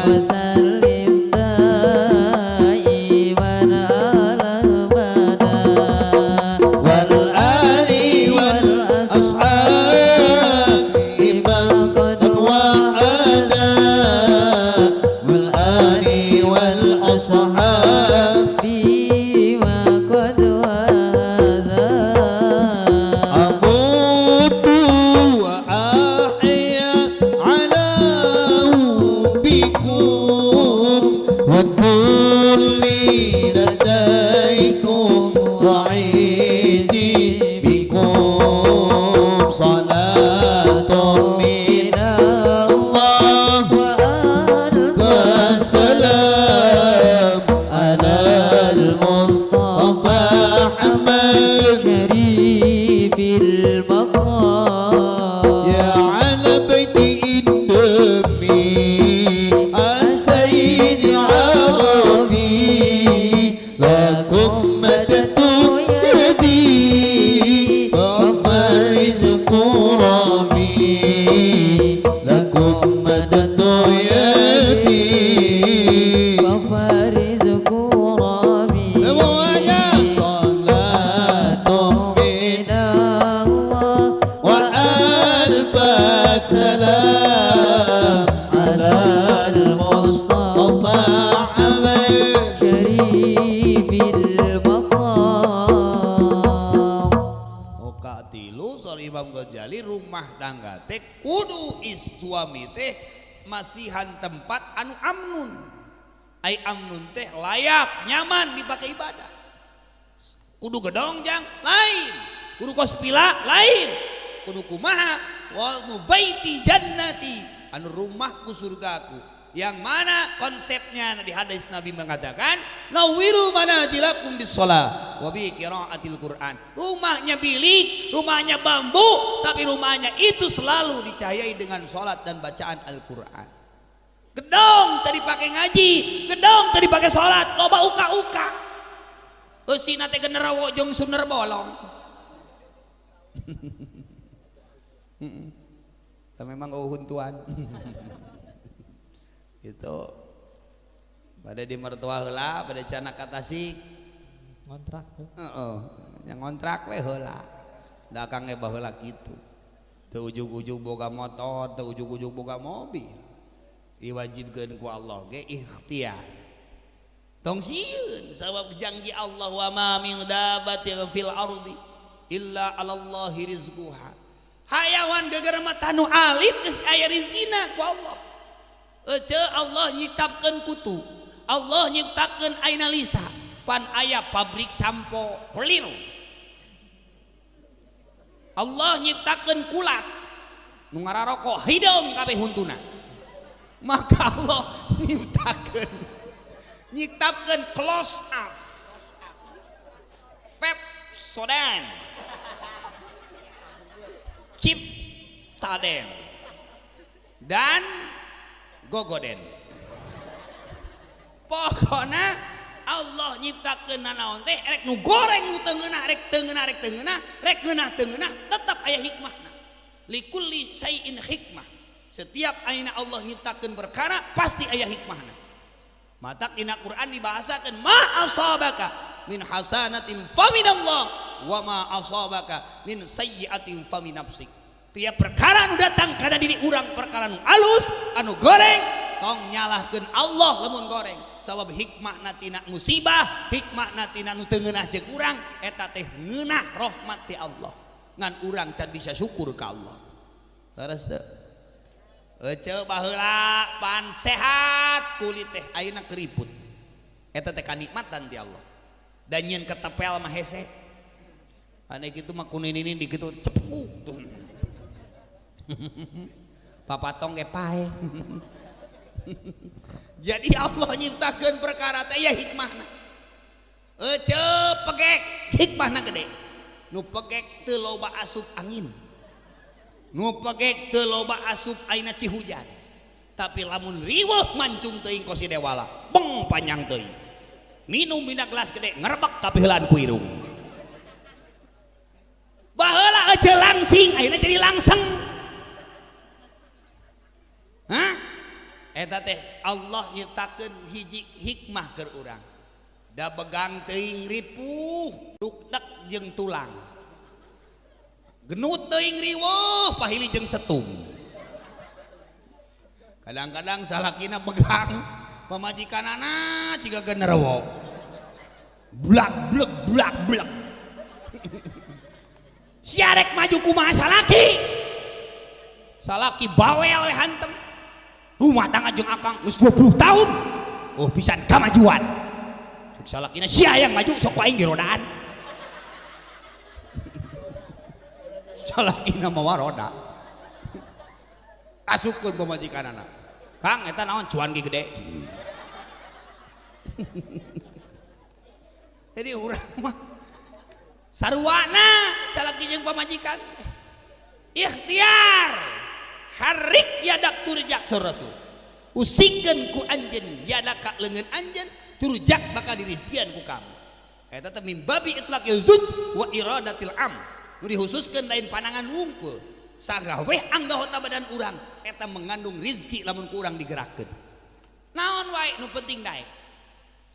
wal ali wal ashabi man qad wa'ada. Wal ali wal ashabi أموت وأحيا على بكم وكل لديكم وعيدي بكم صلاة من الله والسلام على المصطفى أحمد شريف المقام. يا على بيت النبي السيد العربي لكم مددت يدي فالرزق ربي. لكم مددت يدي فارزق ربي. Semuanya صلاة من الله وألف سلام على المصطفى أحمد شريف المقام. Oka tilu soal Imam Ghazali rumah tangga teh kudu is suami teh masihan tempat anu amnun. Ai amnun teh layak, nyaman dipakai ibadah. Kudu gedong jang lain, kudu kos pila lain, kudu kumaha wal baiti jannati, anu rumahku surgaku. Yang mana konsepnya di hadis Nabi mengatakan nawiru manajilakum bis-shalah wa bi qiraatil Quran. Rumahnya bilik, rumahnya bambu, tapi rumahnya itu selalu dicahayai dengan salat dan bacaan Al-Quran. Gedong tadi pakai ngaji, gedong tadi pakai salat, loba uka-uka. Eusina teh generawo jeung suner bolong. Heeh. Memang euweuh huntuan. Gitu. Bade di mertua heula, bade canak ka Tasik. Ngontrak tuh. Heeh, yang ngontrak we heula. Da akang ge baheula kitu. Teu ujug-ujug boga motor, teu ujug-ujug boga mobil. Diwajibkeun ku Allah ge ikhtiar. Tong sieun sabab janji Allah wa ma min dabatin fil ardi illa 'alallahi rizquha. Hayawan geger mah tanu alit geus aya rizkina ku Allah. Ece Allah nyiptakeun kutu, Allah nyiptakeun aina lisa, pan aya pabrik sampo clear. Allah nyiptakeun kulat nu ngararokok hideung kabeh huntuna. Maka Allah nyiptakeun close up Pepsodent Ciptaden dan Gogoden. Pokokna Allah nyiptakeun nanaon teh rek nu goreng nu teu ngeunah, rek teu ngeunah, rek teu ngeunah, rek ngeunah teu ngeunah, tetep aya hikmahna. Likulli syai'in hikmah. Setiap ayeuna Allah nyiptakeun perkara pasti aya hikmahna. Matak dina Quran dibahasakeun ma asabaka min hasanatin faminallah wa ma asabaka min sayyi'atin famin nafsik. Tiap perkara nu datang kana diri urang, perkara nu alus anu goreng, tong nyalahkeun Allah lamun goreng, sabab hikmahna tina musibah, hikmahna tina nu teu ngeunah jeung urang eta teh ngeunah rahmat ti Allah, ngan urang can bisa syukur ka Allah. Leres teu? Ece baheula pan sehat kulit teh, ayeuna keriput, eta teh kanikmatan ti Allah. Dan nyeun ketepel mah hese ane kitu mah kunin ini dikitu cepuk tuh. Papatong ge pae. Jadi Allah nyiptakeun perkara teh ya hikmahna. Ece pegek hikmahna gede. Nu pegek teu loba asup angin. Nu pegek teu loba asup aina cihujan. Tapi lamun riweuh mancung teuing kosi dewala, beng panjang teuing. Minum dina gelas gede ngerebek kapiheulaan ku irung. Baheula ece langsing ayeuna jadi langseng. Hah? Eta teh Allah nyiptakeun hiji hikmah keur urang. Da begang teuing ripuh, dukdek jeung tulang. Genut teuing riweuh, pahili jeung setum. Kadang-kadang salakina begang, pamajikanana ciga genderuwo. Blak blek blak blek. Sia rek maju kumaha salaki? Salaki bawel we hantem. Rumah tangga jeung akang geus 20 tahun. Oh pisan kamajuan. Cek salakina sia yang maju sok aing dirodaan. Salakina mawa roda. Asupkeun pamajikanana. Kang eta naon cuan ge gede. Jadi urang mah sarwana salaki jeung pamajikan. Ikhtiar harik yadak turjak surasul. Usikeun ku anjeun yadaka leungeun anjeun turjak bakal dirizkian ku kamu. Eta teh min babi itlaqil zuj wa iradatil am. Nu dihususkeun lain panangan wungkul. Sagaweh anggota badan urang eta mengandung rizki lamun ku urang digerakkeun. Naon wae nu penting daek.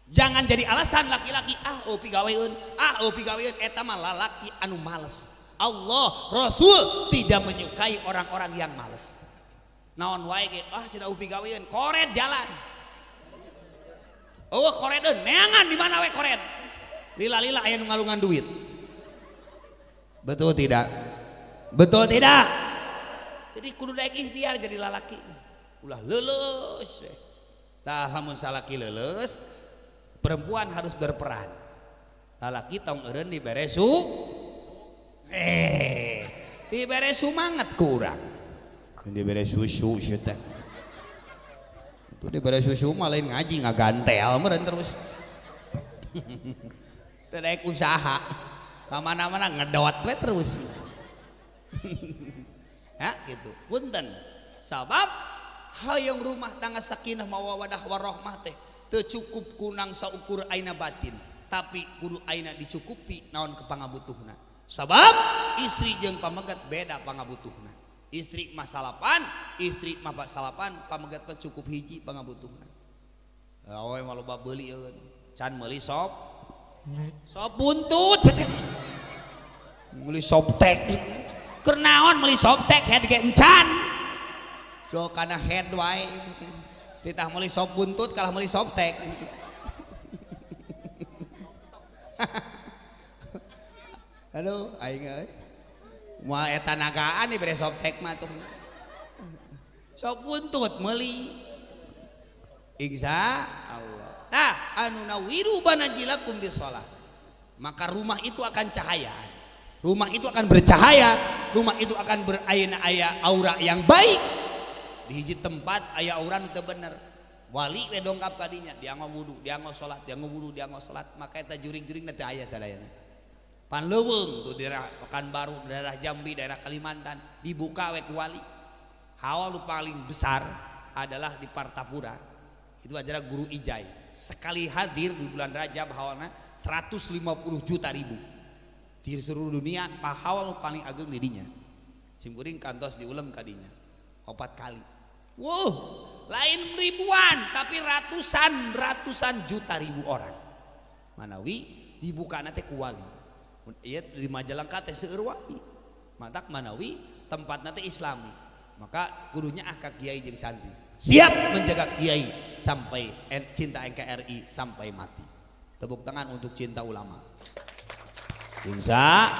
Jangan jadi alasan laki-laki ah oh pigaweun, ah oh pigaweun, eta mah lalaki anu males. Allah Rasul tidak menyukai orang-orang yang males. Naon wae ge ah cenah pigaweun, koret jalan. Oh koredeun neangan di mana we koret. Lila-lila aya nu ngalungan duit. Betul tidak? Betul tidak? Jadi kudu daek ikhtiar jadi lalaki. Ulah leuleus we. Tah lamun salaki leuleus, perempuan harus berperan. Lalaki tong eureun dibere su dibere sumanget ku urang. Dibere susu sia teh. Itu dibere susu mah lain ngaji ngagantel meureun terus. Teu daek usaha. Ka mana-mana ngedot we terus. Ya gitu. Punten. Sabab hayang rumah tangga sakinah mawaddah warahmah teh teu cukup kunang saukur aina batin, tapi kudu aina dicukupi naon kepangabutuhna. Sabab istri jeung pamegat beda pangabutuhna. Istri mah salapan, istri mah salapan, pamegat mah cukup hiji pangabutuhna. Awe mah loba beuli eueun. Can meuli sop. Sop buntut. Meuli Softex. Keur naon meuli Softex head ge encan. Jo kana head wae. Titah meuli sop buntut kalah meuli Softex. Aduh, aing euy. Moal eta nagaan dibere Softex mah tuh. Sop buntut meuli. Insya Allah. Nah, anu nawiru banajilakum bisolah. Maka rumah itu akan cahaya. Rumah itu akan bercahaya, rumah itu akan berayeuna aya aura yang baik. Di hiji tempat aya aura nu teu bener. Wali we dongkap kadinya, dianggo wudu, dianggo salat, dianggo wudu, dianggo salat, maka eta juring-juring teh aya sadayana. Panleuweung tuh daerah Pekanbaru, daerah Jambi, daerah Kalimantan dibuka we ku wali. Hawa nu paling besar adalah di Partapura. Itu adalah guru Ijai. Sekali hadir di bulan Rajab hawana 150 juta ribu. Di seluruh dunia pahawa nu paling ageng di dinya. Simkuring kantos diulem kadinya 4 kali. Wuh, lain ribuan tapi ratusan ratusan juta ribu orang. Manawi dibukana teh ku wali. Ieu di Majalengka teh seueur wali. Matak manawi tempatna teh Islami. Maka gurunya ah ka kiai jeung santri. Siap menjaga kiai sampai cinta NKRI sampai mati. Tepuk tangan untuk cinta ulama. Insya,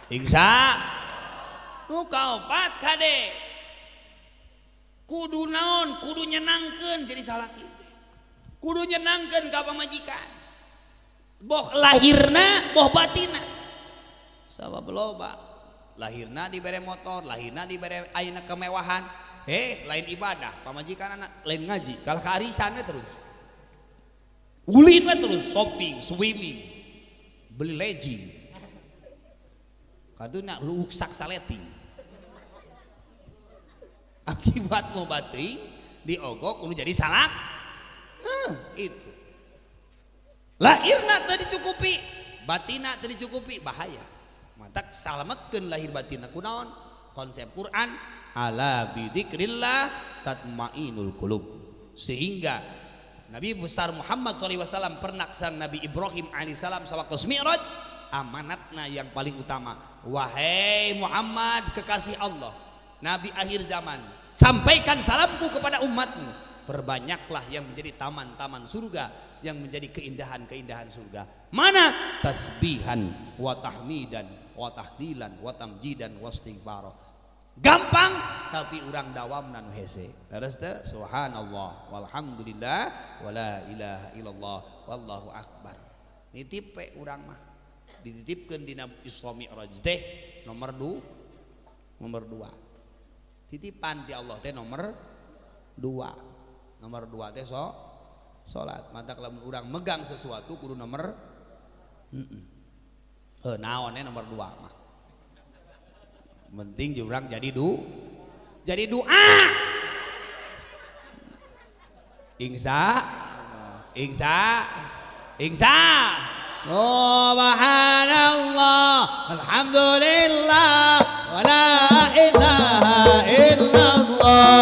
insya, nu kaopat kade, kudu naon, kudu nyenangkeun jadi salaki, kudu nyenangkeun ka pamajikan, boh lahirna, boh batina, sabab loba, lahirna dibere motor, lahirna dibere ayeuna kemewahan, lain ibadah, pamajikan anak lain ngaji, kalah ka arisanna terus, ulin we terus shopping, swimming. Beli legging kaduna ruksak saleting akibat ngobating diogok kudu jadi salak. Itu lahirna teu dicukupi, batina teu dicukupi, bahaya. Matak salametkeun lahir batina kunaon? Konsep Quran ala bidzikrillah tatmainul qulub. Sehingga Nabi besar Muhammad SAW pernah sang Nabi Ibrahim alaihissalam sewaktu Mi'raj, amanatna yang paling utama, wahai Muhammad kekasih Allah, Nabi akhir zaman, sampaikan salamku kepada umatmu, perbanyaklah yang menjadi taman-taman surga, yang menjadi keindahan-keindahan surga. Mana? Tasbihan wa tahmidan wa tahlilan wa tamjidan wa istighfar. Gampang tapi urang dawam nu hese. Leres teu? Subhanallah walhamdulillah wala ilaha illallah wallahu akbar. Nitip we urang mah. Dititipkeun dina Isra Mi'raj teh nomor 2. Nomor 2. Titipan ti Allah teh nomor 2. Nomor 2 teh so salat. Matak lamun urang megang sesuatu kudu nomor heuh naon nomor 2 mah. Penting jurang jadi jadi doa. Insya, insya, insya. Subhanallah, alhamdulillah, wala ilaha illallah.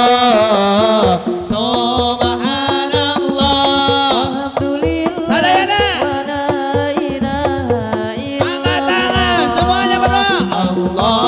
Subhanallah, alhamdulillah, sadayana. Wala ilaha illallah. Angkat tangan semuanya berdoa. Allah.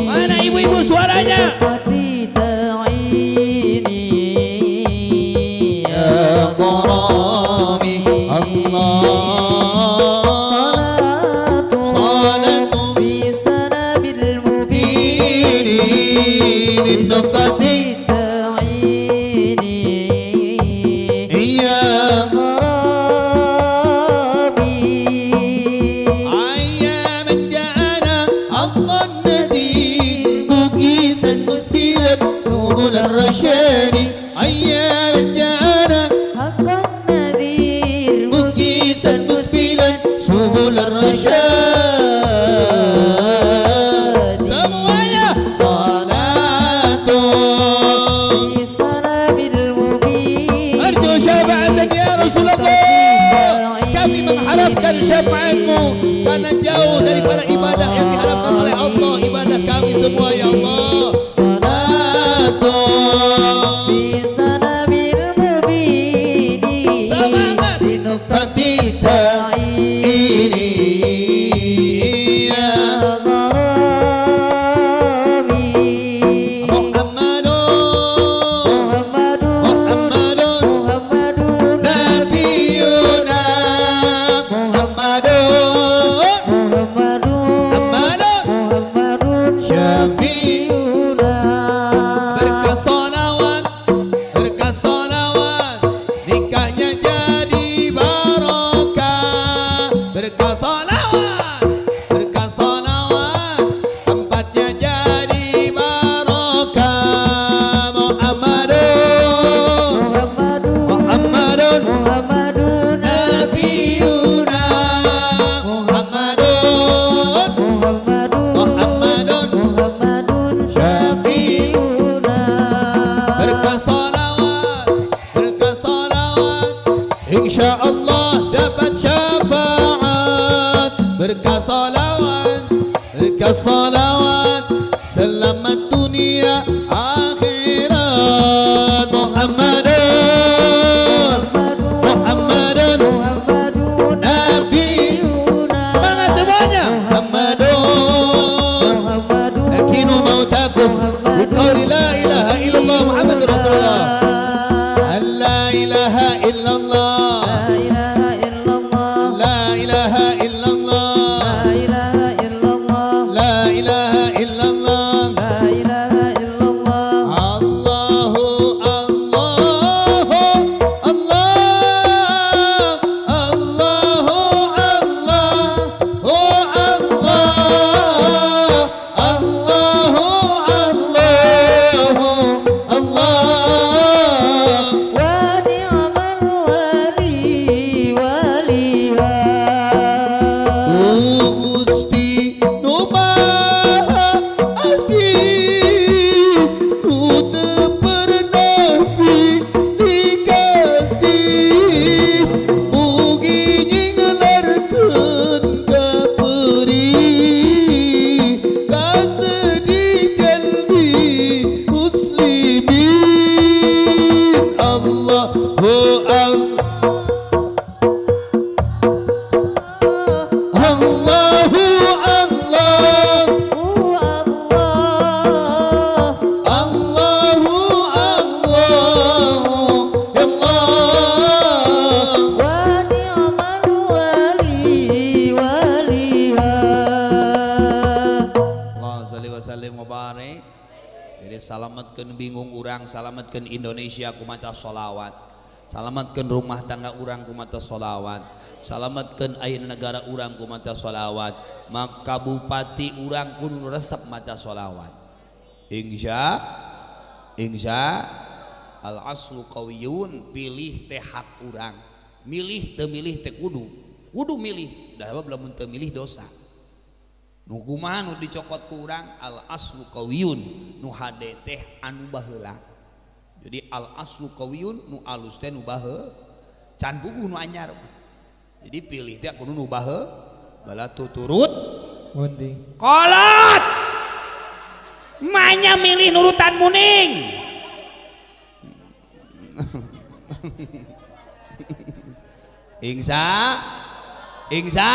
Mana ibu-ibu suaranya? Nuqtati ta'ini iya gharami أيام جاءنا حق النذير مقيسا مسبلا سبل الرشاد أيام جاءنا حق النذير مقيسا مسبلا سبل الرشاد semuanya صلاة بسلام المبين أرجو شفاعتك يا رسول الله. Kami mengharapkan syafaatmu karena jauh daripada ibadah yang diharapkan oleh Allah, ibadah kami semua ya Allah. Salatu بسلام المبين semangat بنقطة ini ya غرامي Muhammadun محمد Muhammadun محمد Nabiyuna Muhammadun محمد Muhammadun محمد Syafi'una شفيعنا Berkah salawat, berkah salawat, nikahnya jadi barokah. Berkah salawat, berkah salawat, tempatnya jadi barokah. Muhammadun, محمد Muhammadun, محمد Nabiyuna Muhammadun, محمد Muhammadun, محمد Syafi'una. شفيعنا Berkah salawat, berkah salawat, insya Allah dapat syafaat. Berkah salawat, berkah salawat, selamat dunia akhirat. Muhammadun, Muhammadun, محمد Nabi. Semangat semuanya. Muhammadun. محمد Lakinu mautakum biqauli la ilaha illallah Muhammadur Rasulullah. La ilaha illallah. لا إله إلا الله La ilaha illallah. لا إله إلا الله La ilaha illallah. لا إله إلا الله Allahu Allahu Allah Allahu Allahu Allah Allahu Allahu Allah. ونعم الولي وليها Gusti nu Maha Asih, nu teu pernah pilih kasih, mugi nyinglarkeun ka perih, kasedih jalmi muslimin. Allahu Allah Allahu Allah الله Allahu Allah ya Allah. ونعم الولي وليها Allah sholli wa sallim wa barik. Jadi salametkeun bingung urang, salametkeun Indonesia ku maca sholawat. Salametkeun rumah tangga urang ku maca sholawat. Salametkeun ayeuna negara urang ku maca sholawat. Maka bupati urang kudu resep maca sholawat. Insya insya al aslu qawiyun, pilih teh hak urang. Milih teu milih teh kudu. Kudu milih, dah lamun teu milih dosa. Nu kumaha nu dicokot ku urang? Al aslu qawiyun, nu hade teh anu baheula. Jadi al aslu qawiyun, nu alus teh nu bahe, can puguh nu anyar. Jadi pilih teh kudu nu bahe, bala tuturut Munding. kolot. Manya milih nurutan muning. Ingsa ingsa.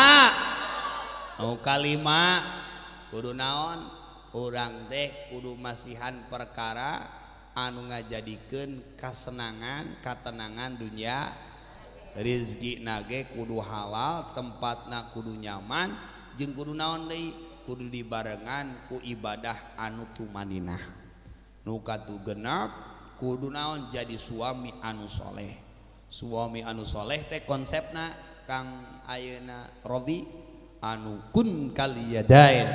Nu kalima kudu naon? Urang teh kudu masihan perkara anu ngajadikeun kasenangan, katenangan dunia. Rizki nage kudu halal, tempatna kudu nyaman, jeung kudu naon deui? Kudu dibarengan ku ibadah anu tumaninah. Nu katu genap kudu naon jadi suami anu soleh. Suami anu soleh teh konsepna Kang ayeuna Robi anu kun kal yadain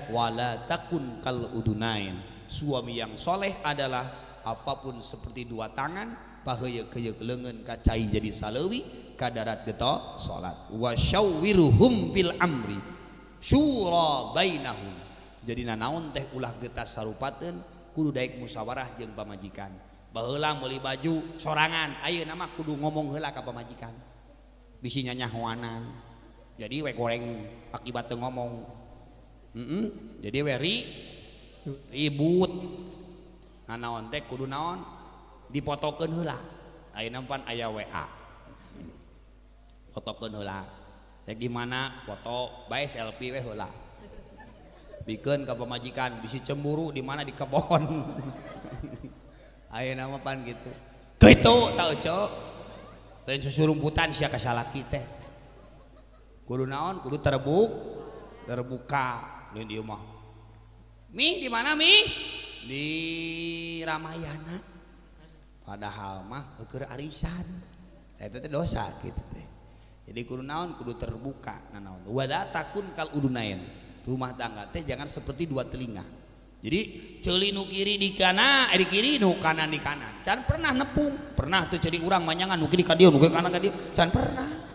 wala takun kal udunain. Suami yang soleh adalah apapun seperti dua tangan, paheuyeuh-heuyeuk leungeun ka cai jadi saleuwi, ka darat geto salat. Wa syawwiruhum fil amri syura bainahum. Jadi nanaon teh ulah getas sarupateun, kudu daek musyawarah jeung pamajikan. Baheula meuli baju sorangan, ayeuna mah kudu ngomong heula ka pamajikan. Bisi nyanyahoanan. Jadi we goreng akibat teu ngomong. Jadi we ribut. Nanaon teh kudu naon dipotokeun heula. Ayeuna pan aya WA. Fotokeun heula. Rek di mana foto bae selfie we heula. Bikeun ka pamajikan bisi cemburu di mana di kebon. Ayeuna mah pan gitu. Kitu ta ece. Lain susurumputan sia ka salaki teh. Kudu naon kudu terbuka lain ieu mah. Mi di mana mi? Di Ramayana. Padahal mah keur arisan. Eta teh dosa kitu teh. Jadi kudu naon kudu terbuka nanaon. Wala takun kal udunain. Rumah tangga teh jangan seperti dua telinga. Jadi ceuli nu kiri di kanan, di kiri nu kanan di kanan. Can pernah nepung, pernah tuh jadi urang manyangan nu kiri ka dieu, nu kanan ka dieu, can pernah.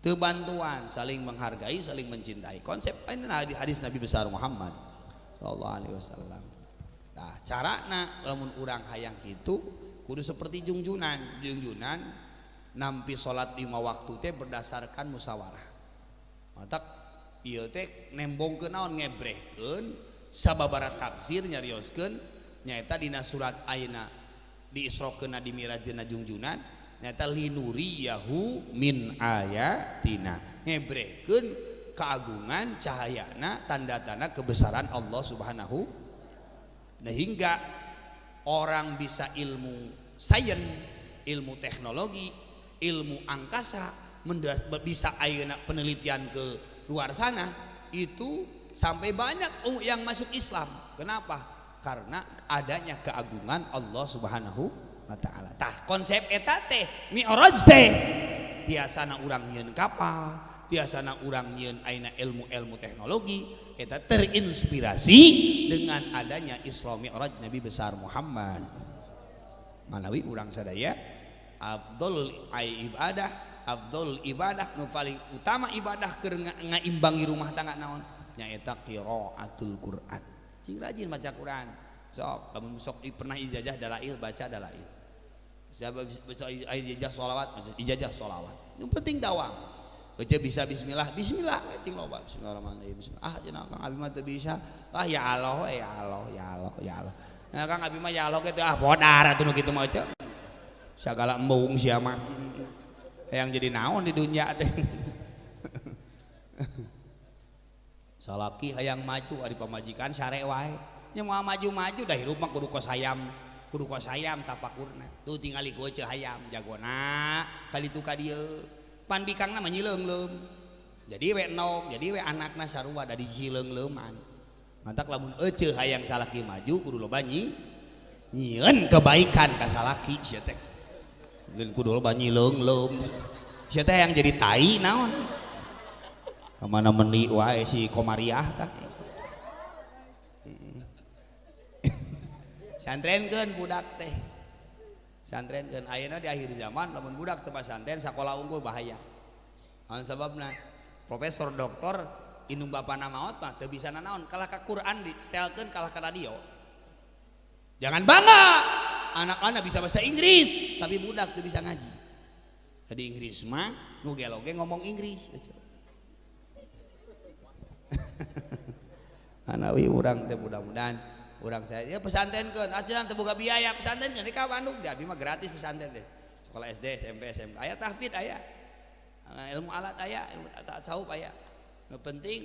Teu bantuan, saling menghargai, saling mencintai. Konsep ini hadis Nabi besar Muhammad sallallahu alaihi wasallam. Nah, carana lamun urang hayang kitu kudu seperti jungjunan. Jungjunan nampi salat 5 waktu teh berdasarkan musyawarah. Matak ieu teh nembongkeun naon ngebrehkeun sababara tafsir nyarioskeun nyaeta dina surat ayeuna diisrokeunna di mirajna jungjunan nyaeta linuriyahu min ayatina, ngebrehkeun keagungan cahayana tanda-tanda kebesaran Allah Subhanahu. Nah, hingga orang bisa ilmu sains, ilmu teknologi, ilmu angkasa, bisa ayeuna penelitian ke luar sana itu sampai banyak yang masuk Islam. Kenapa? Karena adanya keagungan Allah Subhanahu wa taala. Tah konsep eta teh mi'raj teh tiasana urang nyieun kapal, tiasana urang nyieun ayeuna ilmu-ilmu teknologi, eta terinspirasi dengan adanya Isra Mi'raj Nabi besar Muhammad. Manawi urang sadaya afdalul ibadah, afdalul ibadah nu paling utama ibadah keur ngaimbangi rumah tangga naon? Nyaeta qiraatul Quran. Cing rajin baca Quran. Sok lamun sok pernah ijazah dalail baca dalail. Siapa bisa ijazah sholawat, ijazah sholawat. Yang penting dawam. Kece bisa bismillah, bismillah cing loba bismillahirrahmanirrahim. Bismillah. Ah cenah Kang abi mah teu bisa. Ah ya Allah, ya Allah, ya Allah, ya Allah. Nah Kang abi mah ya Allah kitu ah podar atuh nu kitu mah ceu. Sagala embung sia mah. Yang jadi naon di dunia teh. Salaki hayang maju ari pamajikan sare wae. Nya moal maju-maju dah hirup mah kudu kos hayam, kudu kos hayam tapakurna. Tuh tingali goce hayam jagona kali tu ka dieu. Pan bikangna mah nyileungleum. Jadi we nog, jadi we anakna sarua da dijileungleuman. Mantak lamun eceu hayang salaki maju kudu loba nyieun kebaikan ka salaki sia teh. Lain kudu loba nyileungleum. Sia teh yang jadi tai naon? Kemana meni wae si Komariah tah. Santrenkeun budak teh. Santrenkeun ayeuna di akhir zaman lamun budak teu pasantren sakola unggul bahaya. Naon sababna? Profesor doktor indung bapana maot mah teu bisa nanaon kalah ka Quran di setelkeun kalah ka radio. Jangan bangga anak-anak bisa bahasa Inggris tapi budak teu bisa ngaji. Jadi Inggris mah nu gelo ge ngomong Inggris. Anawi urang teh mudah-mudahan urang saya ya pesantrenkeun acan teu boga biaya pesantrenkeun di ka Bandung di abi mah gratis pesantren teh. Sekolah SD, SMP, SMK aya tahfidz aya. Ilmu alat aya, ilmu tasawuf aya. Nu penting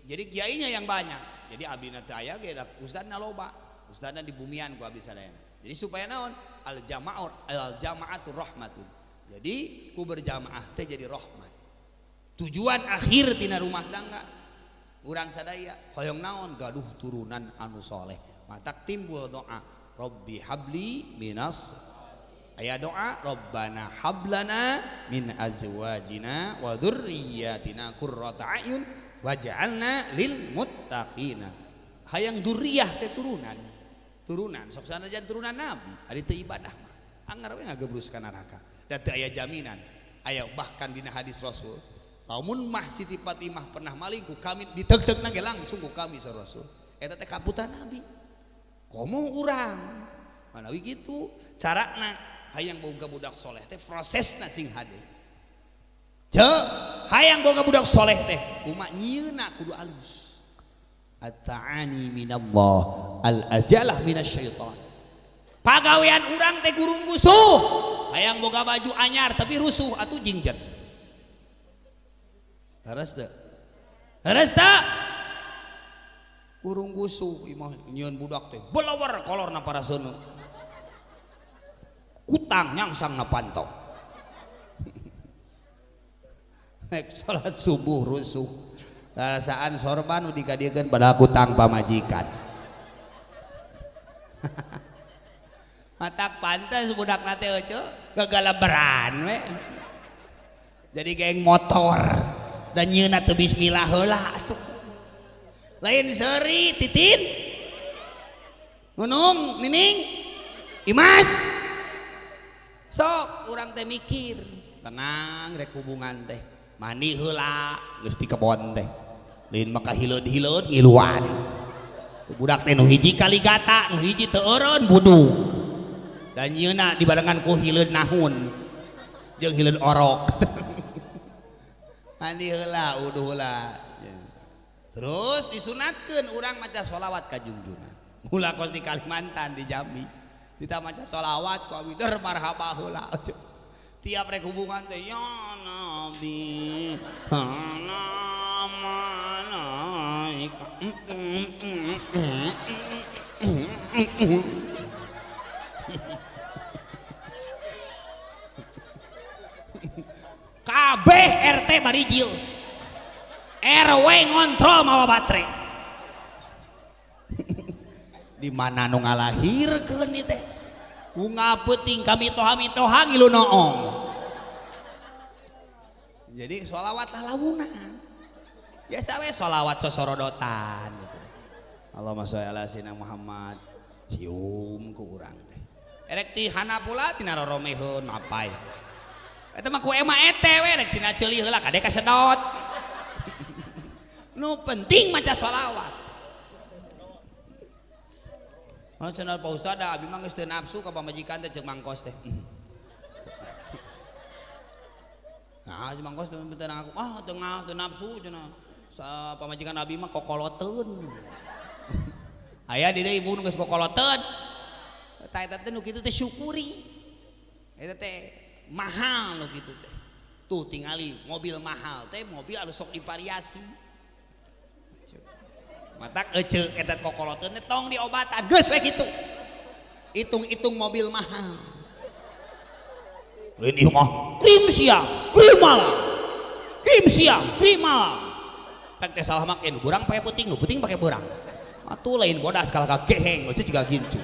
jadi kiainya yang banyak. Jadi abdina teh aya ge ustadna loba. Ustadna di bumian ku abdi sadayana. Jadi supaya naon? Al jamaah al jamaatu rahmatun. Jadi ku berjamaah teh jadi rahmat. Tujuan akhir tina rumah tangga urang sadaya hoyong naon gaduh turunan anu soleh. Matak timbul doa Rabbi habli minas, aya doa Rabbana hablana min azwajina wa dzurriyyatina qurrata a'yun waj'alna lil muttaqina. Hayang dzurriyyah teh turunan. Turunan sok sanajan turunan nabi, ari teu ibadah mah anggar we ngagebrus ka neraka. Da teu aya jaminan. Aya bahkan dina hadis Rasul, lamun mah Siti Fatimah pernah maling ku kami diteuk-teukna ge langsung ku kami sa Rasul. Eta teh kaputan nabi. Komo urang manawi kitu carana hayang boga budak soleh teh prosesna sing hade. Ceu hayang boga budak soleh teh kumaha nyieuna kudu alus. At-ta'ani minallah al-ajalah minasyaitan. Pagawean urang teh gurung gusuh, hayang boga baju anyar tapi rusuh atuh jingjet. Leres teu? Leres teu? Urung gusuh imah nyieun budak teh belawer kolorna paraseuneu. Kutang nyangsang na panto. Nek salat subuh rusuh. Rasaan sorban nu dikadiekeun padahal kutang pamajikan. Matak pantes budakna teh euceu gagalaberan we. Jadi geng motor dan nyieunna teu bismillah heula atuh. Lain seuri titin. Nunung, Nining, Imas. Sok urang teh mikir, tenang rek hubungan teh. Mandi heula geus di kebon teh. Lain maka hileud-hileud ngiluan. Tuh budak teh nu hiji kaligata, nu hiji teu eureun buduk. Dan nyieunna dibarengan ku hileud nahun jeung hileud orok. Mandi heula, uduh heula. Terus disunatkeun urang maca sholawat ka junjunan. Mula kos di Kalimantan di Jambi. Kita maca sholawat ku abi der marhaba heula. Tiap rek hubungan teh ya Nabi. Kabeh RT barijil. RW ngontrol mawa baterai. Di mana nu ngalahirkeun ieu teh? Unga peuting kami toha-mitoha ngilu noong. Jadi sholawat lalaunan. Biasa we sholawat sosorodotan gitu. Allahumma sholli ala sayyidina Muhammad. Cium ku urang teh. Erek ti hana pula tina roromeheun mapai. Eta mah ku ema ete we rek tina ceuli heula kade kasedot. Nu penting maca sholawat. Oh cenah Pak Ustad da abi mah geus teu nafsu ka pamajikan teh ceuk mangkos teh. Nah, si mangkos teu ngaku, ah teu teu nafsu cenah. Sa pamajikan abi mah kokoloteun. Aya di dieu ibu nu geus kokoloteun. Eta eta teh nu kitu teh syukuri. Eta teh mahal nu kitu teh. Tuh tingali mobil mahal teh mobil anu sok divariasi. Matak ece eta kokoloteun tong diobatan geus we kitu. Hitung-hitung mobil mahal. Lain ieu mah krim siang, krim malam. Krim siang, krim malam. Pek teh salah make nu burang pake peuting, nu peuting pake burang. Atuh lain bodas kalah ka geheng euceu jiga gincu.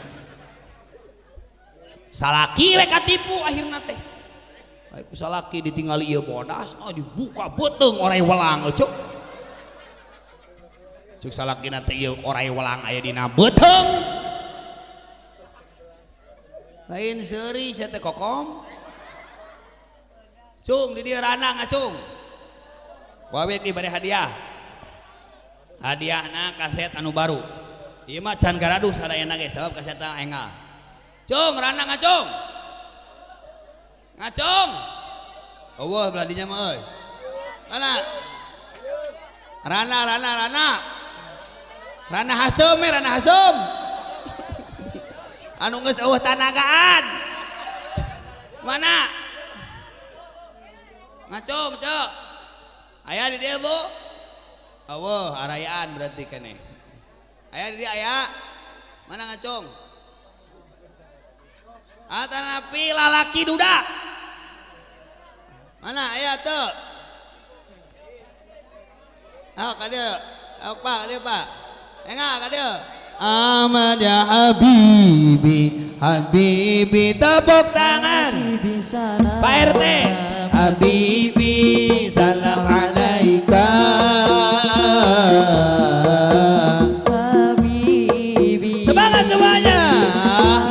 Salaki we katipu akhirna teh. Bae ku salaki ditingali ieu bodas, oh dibuka beuteung orai welang euceu. Cuk salakina teh ieu orai welang aya dina beuteung. Lain seuri sia teh kokom. Cung di dieu rana ngacung. Wawek diberi hadiah. Hadiahna kaset anu baru. Ieu mah can garaduh sadayana ge sabab kasetna enggal. Cung rana ngacung. Ngacung. Eueuh belah dinya mah euy. Mana? Rana rana rana. Rana hasem we, rana hasem. Anu geus eueuh tanagaan. Mana? Ngacung, cok. Aya di dieu, Bu. Eueuh, arayaan berarti keneh. Aya di dieu aya. Mana ngacung? Atanapi lalaki duda. Mana aya teu? Ah, ka dieu. Ah, Pak, ka dieu, Pak. Engah ka dieu. Ahmad ya Habibi, Habibi, tepuk tangan. Habibi salam. Pak RT. Habibi salam alaika. Habibi. Semangat semuanya.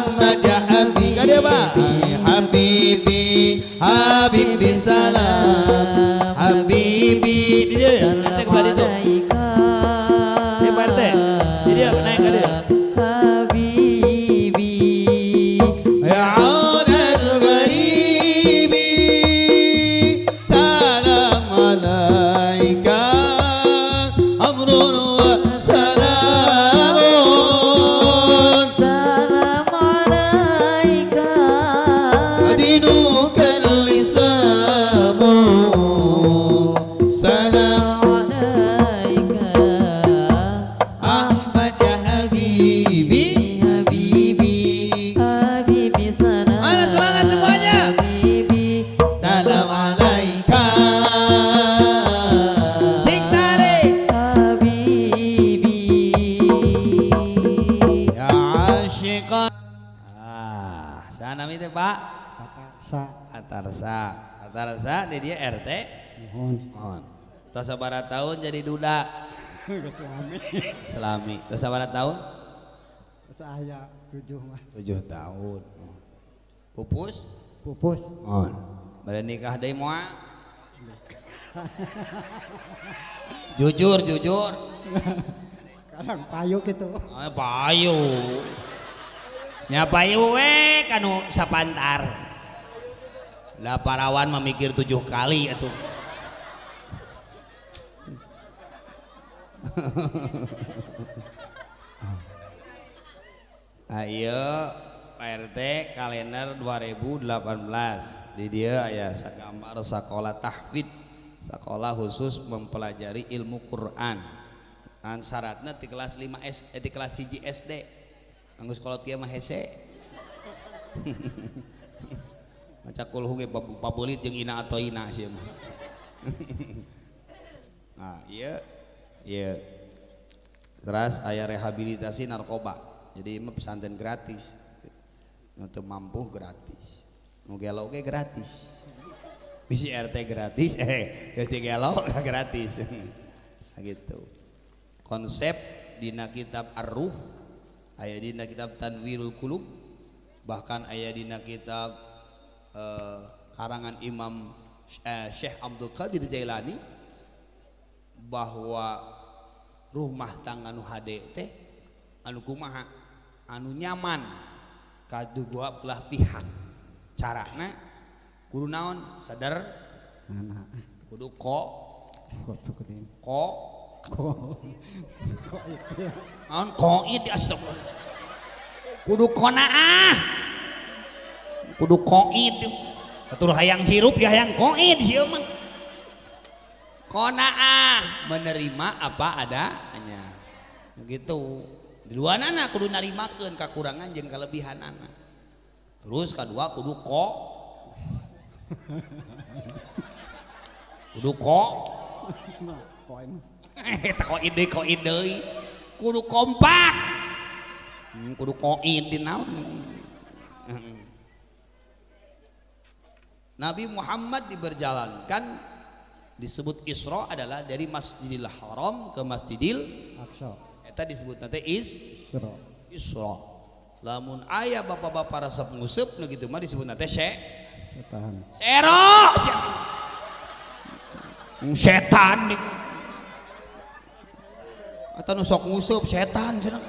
Ahmad ya Habibi. Kali apa? Habibi, Habibi salam. Habibi. Dia nanti kembali tuh. Ini Pak RT. Jadi dia naik ke dia. Habibi. Ya aunal gharibi salam alaika amrun wa salamun. Salam alaika. Dinuka al-islamu salam alaika. Ahmad ya Habibi, Habibi, Habibi salam. Mana semangat semuanya? Habibi salam alaika. Sing tarik. Habibi. Ya asyiqan. Ah, sana nami teh Pak Patarsa. Atarsa. Atarsa di dia RT. Mohon. Mohon. Tos sabaraha tahun jadi duda? Selami. Selami. Tos sabaraha tahun? Saya 7 mah. 7 tahun. Pupus? Pupus. Mohon. Bade nikah deui moal? Jujur, jujur. Kadang payu gitu. Ah, payu. Nya payu we kanu sapantar. Lah parawan memikir 7 kali atuh. Ayo Pak RT kalender 2018 di dia aya sagambar sekolah tahfidz, sekolah khusus mempelajari ilmu Quran. An syaratna di kelas 5 S, di kelas 1 SD. Anggus kolot kieu mah hese. Maca kulhu ge pabulit jeung ina atau ina sieun mah. Nah, ieu ieu. Terus aya rehabilitasi narkoba. Jadi mah pesantren gratis. Nu teu mampu gratis. Nu gelo ge gratis. Bisi RT gratis, bisi gelo gratis. Nah, gitu. Konsep dina kitab Ar-Ruh, aya dina kitab Tanwirul Qulub, bahkan aya dina kitab karangan Imam Syekh Abdul Qadir Jailani bahwa rumah tangga nu hade teh anu kumaha anu nyaman kadua belah pihak. Carana kudu naon? Sadar Mana? kudu ko Kok ko kok itu ya. naon koid astagfirullah. Kudu konaah. Kudu koid. Atur hayang hirup ya hayang koid sieun mah. Konaah menerima apa adanya. Begitu. Di dua nana kudu narimakeun kakurangan jeung kalebihanana. Terus kadua kudu ko. Kudu ko. Eta koid deui koid deui. Kudu kompak. Kudu koid di naon. Nabi Muhammad diberjalankan disebut Isra adalah dari Masjidil Haram ke Masjidil Aqsa. Eta disebut nanti Isra. Isra. Lamun aya bapak-bapak resep nguseup nu kitu mah disebut nanti setan. Sero. Setan nih. Atau nu sok nguseup setan cenah.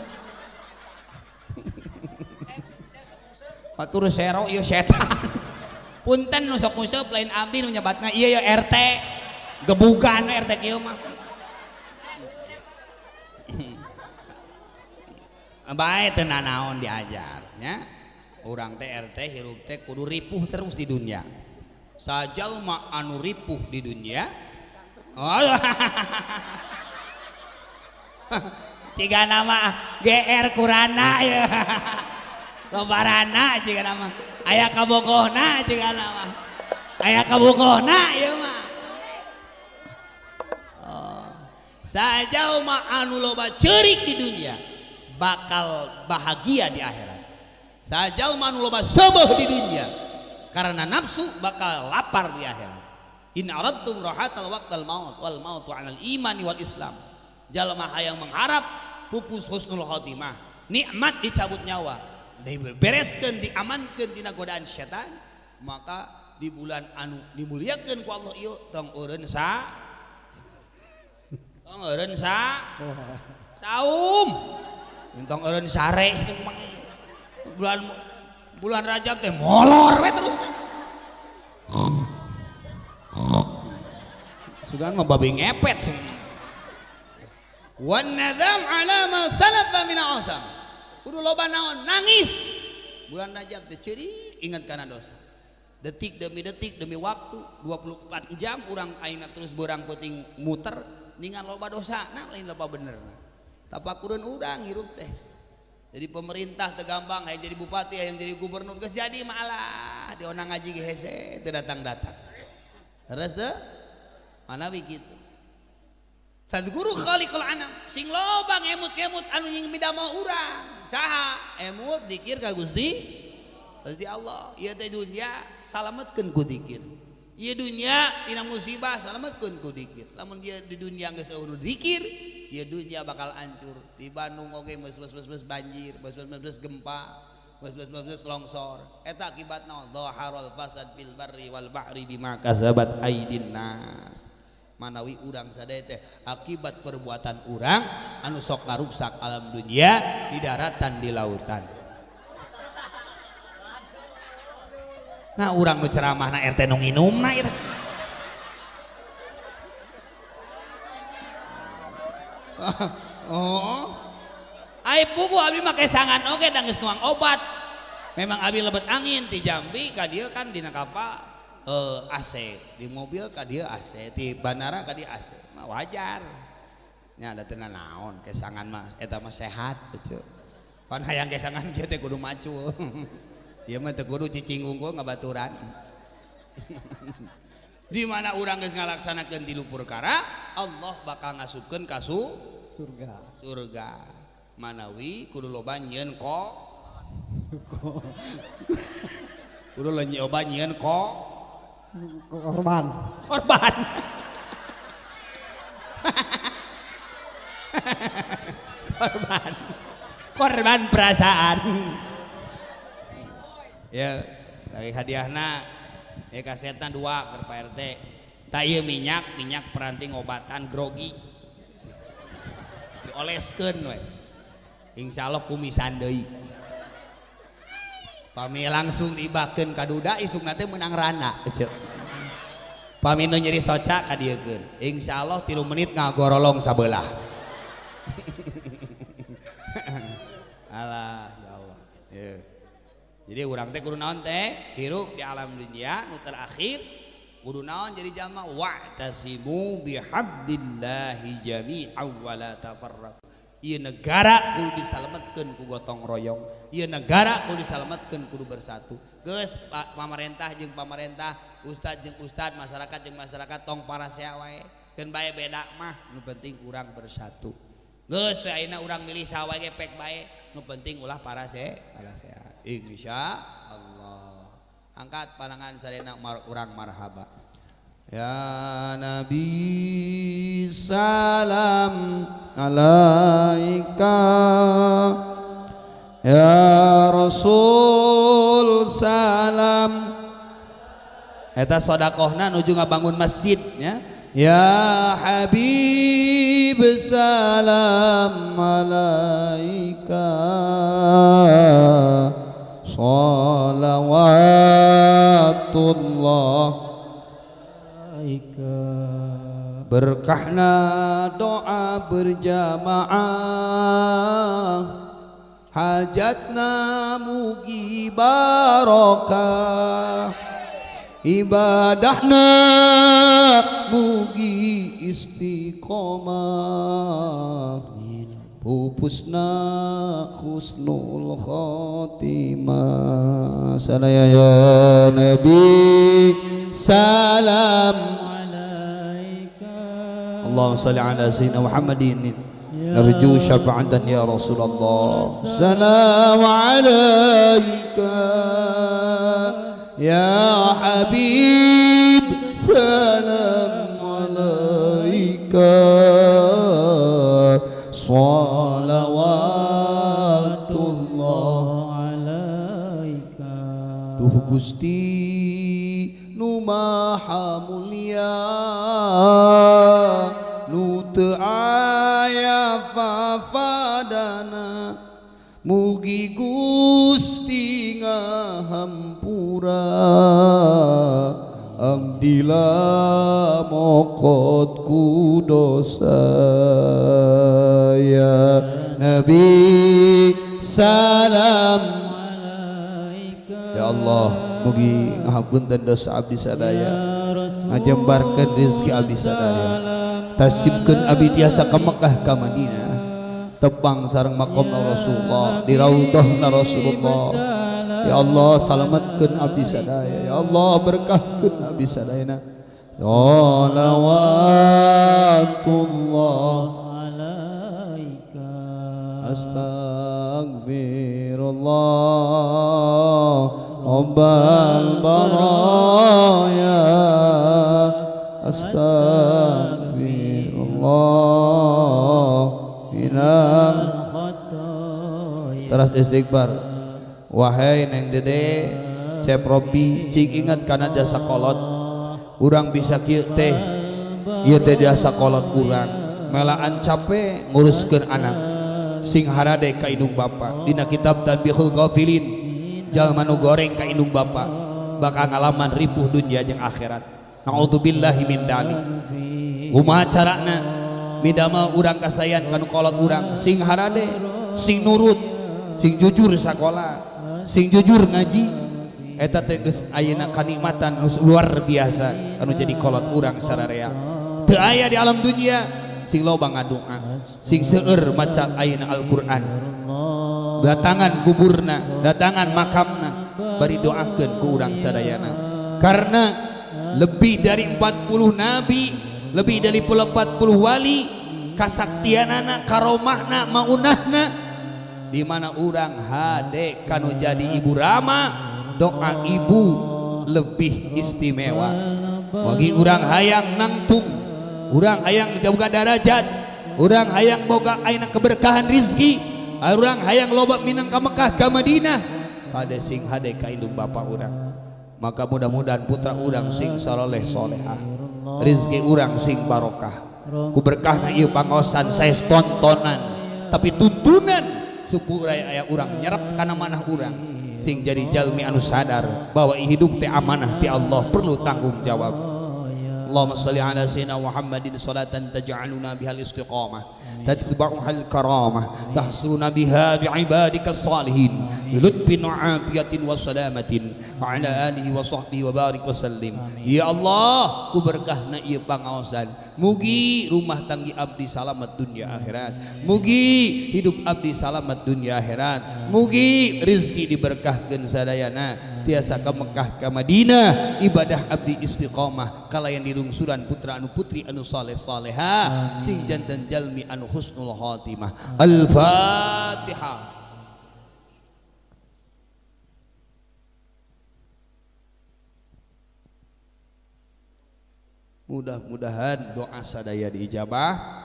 Batur sero ieu setan. Punten nu sok nguseup lain abdi nu nyebatna ieu ya RT. Gebugan RT kieu mah. Bae teu nanaon diajar nya. Urang teh RT hirup teh kudu ripuh terus di dunia. Sajalma anu ripuh di dunia. Oh. Ciga nama GR Kurana ya. Lobarana ciga nama. Aya kabogohna ciga nama. Aya kabogohna ieu mah. Oh. Sajalma anu loba ceurik di dunia. bakal bahagia di akhirat. Sajalma nu loba seubeuh di dunia karena nafsu bakal lapar di akhirat. In aradtum rahatal waqtal maut wal mautu 'alal imani wal islam. Jalma hayang mengharap pupus husnul khotimah, nikmat dicabut nyawa, dibereskeun, diamankeun tina godaan setan, maka di bulan anu dimuliakeun ku Allah ieu tong eureun sa, tong eureun sa saum, tong eureun sare. Bulan bulan Rajab teh molor we terus. Sugan mah babi ngepet. Wan nadam ala ma salafa min asam. Kudu loba naon? Nangis. Bulan Rajab teh ceurik ingat kana dosa. Detik demi detik demi waktu 24 jam urang ayeuna terus beurang peuting muter ningan loba dosa, nah lain loba bener. Tapakureun urang hirup teh. Jadi pemerintah teu gampang, hayang jadi bupati, hayang jadi gubernur geus jadi mah alah dionang ngaji ge hese teu datang-datang. Terus teu? Manawi kitu. Tadguru khaliqul anam, sing loba ngemut-ngemut anu midamel urang. Saha? Emut dikir ka Gusti Gusti Allah. Ieu teh dunya salametkeun ku dikir. Ieu dunya tina musibah salametkeun ku dikir. Lamun dia di dunya geus eueuh dikir, ieu dunya bakal hancur. Di Bandung oge geus banjir, geus gempa, geus longsor. Eta akibat naon? Dhaharal fasad fil barri wal bahri bima kasabat aidin nas. Manawi urang sadaya teh akibat perbuatan urang anu sok ngaruksak alam dunia di daratan di lautan. Nah urang nu ceramahna RT nu nginumna eta. Oh. Ai puguh abi make sangan oge da geus nuang obat. Memang abi lebet angin ti Jambi ka dieu kan dina kapal AC, di mobil ka dieu AC, di bandara ka dieu AC. Mah wajar. Nya da teu naon kesangan mah eta mah sehat eceu. Pan hayang kesangan kieu teh kudu macul. Ieu mah teu kudu cicing unggul ngabaturan. Di mana urang geus ngalaksanakeun tilu perkara, Allah bakal ngasupkeun ka surga. Surga. Manawi kudu loba nyieun ko. Kudu loba nyieun ko. Korban. Korban. Korban. Korban perasaan. Ya, lagi hadiahna ya kasetna 2 keur Pak RT. Tak ieu minyak, minyak peranti ngobatan grogi. Dioleskeun we. Insyaallah kumisan deui. Pami langsung diibakeun ka duda isukna teh meunang rana eceu. Pami nu nyeri soca ka dieukeun. Insyaallah 3 menit ngagorolong sabelah. Alah ya Allah. Ya. Jadi urang teh kudu naon teh hirup di alam dunia nu terakhir kudu naon jadi jalma wa'tasimu bihablillahi jami'an wa la tafarraqu. Ieu negara kudu disalametkeun ku gotong royong. Ieu negara kudu disalametkeun kudu bersatu. Geus pamarentah jeung pamarentah, ustad jeung ustad, masyarakat jeung masyarakat tong parasea wae. Keun bae beda mah nu penting urang bersatu. Geus we ayeuna urang milih saha wae ge pek bae, nu penting ulah parasea, parasea. Insya Allah. Angkat panangan sadayana urang marhaba. Ya Nabi salam alaika, ya Rasul salam. Eta sodakohna nuju ngabangun masjid ya. Ya Habib salam alaika, salawatullah. Berkahna doa berjamaah, hajatna mugi barokah, ibadahna mugi istiqomah, pupusna husnul khotimah. Salaya ya Nabi salam alaika. Allahumma salli ala sayyidina Muhammadin. Ya Narju syafa'atan ya Rasulullah. Salam alaika ya habib, salam alaika, salawatullah alaika. Duh Gusti nu maha mulia, nu teu aya fafadana, mugi Gusti ngahampura abdila mokot ku dosa. Ya Nabi salam alaika. Ya Allah, mugi ngahapunten dosa abdi sadaya, ngajembarkeun rezeki abdi sadaya, tasibkeun abdi tiasa ka Mekah ka Madinah, tepang sareng makomna Rasulullah di raudhahna Rasulullah. Ya Allah, salametkeun abdi sadaya. Ya Allah, berkahkeun abdi sadayana. Shalawatullah alaika. Astaghfirullah Rabbal baraya, astaghfirullah minal Khotoya. Teras istighfar. Wahai Neng Dede, Cep Robi, cing ingat kana jasa kolot. Urang bisa kieu teh, ieu teh jasa kolot urang. Melaan capek nguruskeun anak. Sing harade ka indung bapa. Dina kitab Tanbihul Ghafilin, jalma nu goreng ka indung bapa bakal ngalaman ripuh dunia jeung akhirat. Naudzubillahi min dzalik. Kumaha carana midamel urang kasayan kanu kolot urang, sing harade, sing nurut, sing jujur sakola, sing jujur ngaji. Eta teh geus ayeuna kanikmatan luar biasa anu jadi kolot urang sararea. Teu aya di alam dunia sing loba ngadoa, sing seueur maca ayeuna Al-Qur'an. Datangan kuburna, datangan makamna, bari doakeun ku urang sadayana. Karena lebih dari 40 nabi, lebih dari 40 wali, kasaktianana, karomahna, maunahna, di mana urang hade kanu jadi ibu rama, doa ibu lebih istimewa. Bagi urang hayang nangtung, urang hayang boga darajat, urang hayang boga ayeuna keberkahan rizki, urang hayang loba minang ka Mekah ka Madinah, kade sing hade ka indung bapa urang. Maka mudah-mudahan putra urang sing soleh solehah, rizki urang sing barokah. Ku berkahna ieu pangaosan saes tontonan, tapi tuntunan supaya aya urang nyerap kana manah urang, sing jadi jalmi anu sadar bahwa hidup teh amanah ti Allah, perlu tanggung jawab. Allahumma shalli ala sayyidina Muhammadin salatan taj'aluna bihal istiqamah, tatba'uha al karamah, tahsuruna biha bi'ibadika salihin, bilutfin wa afiyatin wa salamatin, wa ala alihi wa sahbihi wa barik wa sallim. Ya Allah, ku berkahna ieu pangaosan, mugi rumah tanggi abdi salamat dunia akhirat, mugi hidup abdi salamat dunia akhirat, mugi rizki diberkahkeun sadayana, tiasa ka Mekah ka Madinah, ibadah abdi istiqamah kalayan dirungsuran putra anu putri anu saleh saleha, sing janten jalmi anu husnul khatimah. Al-Fatihah. Mudah-mudahan doa sadaya diijabah.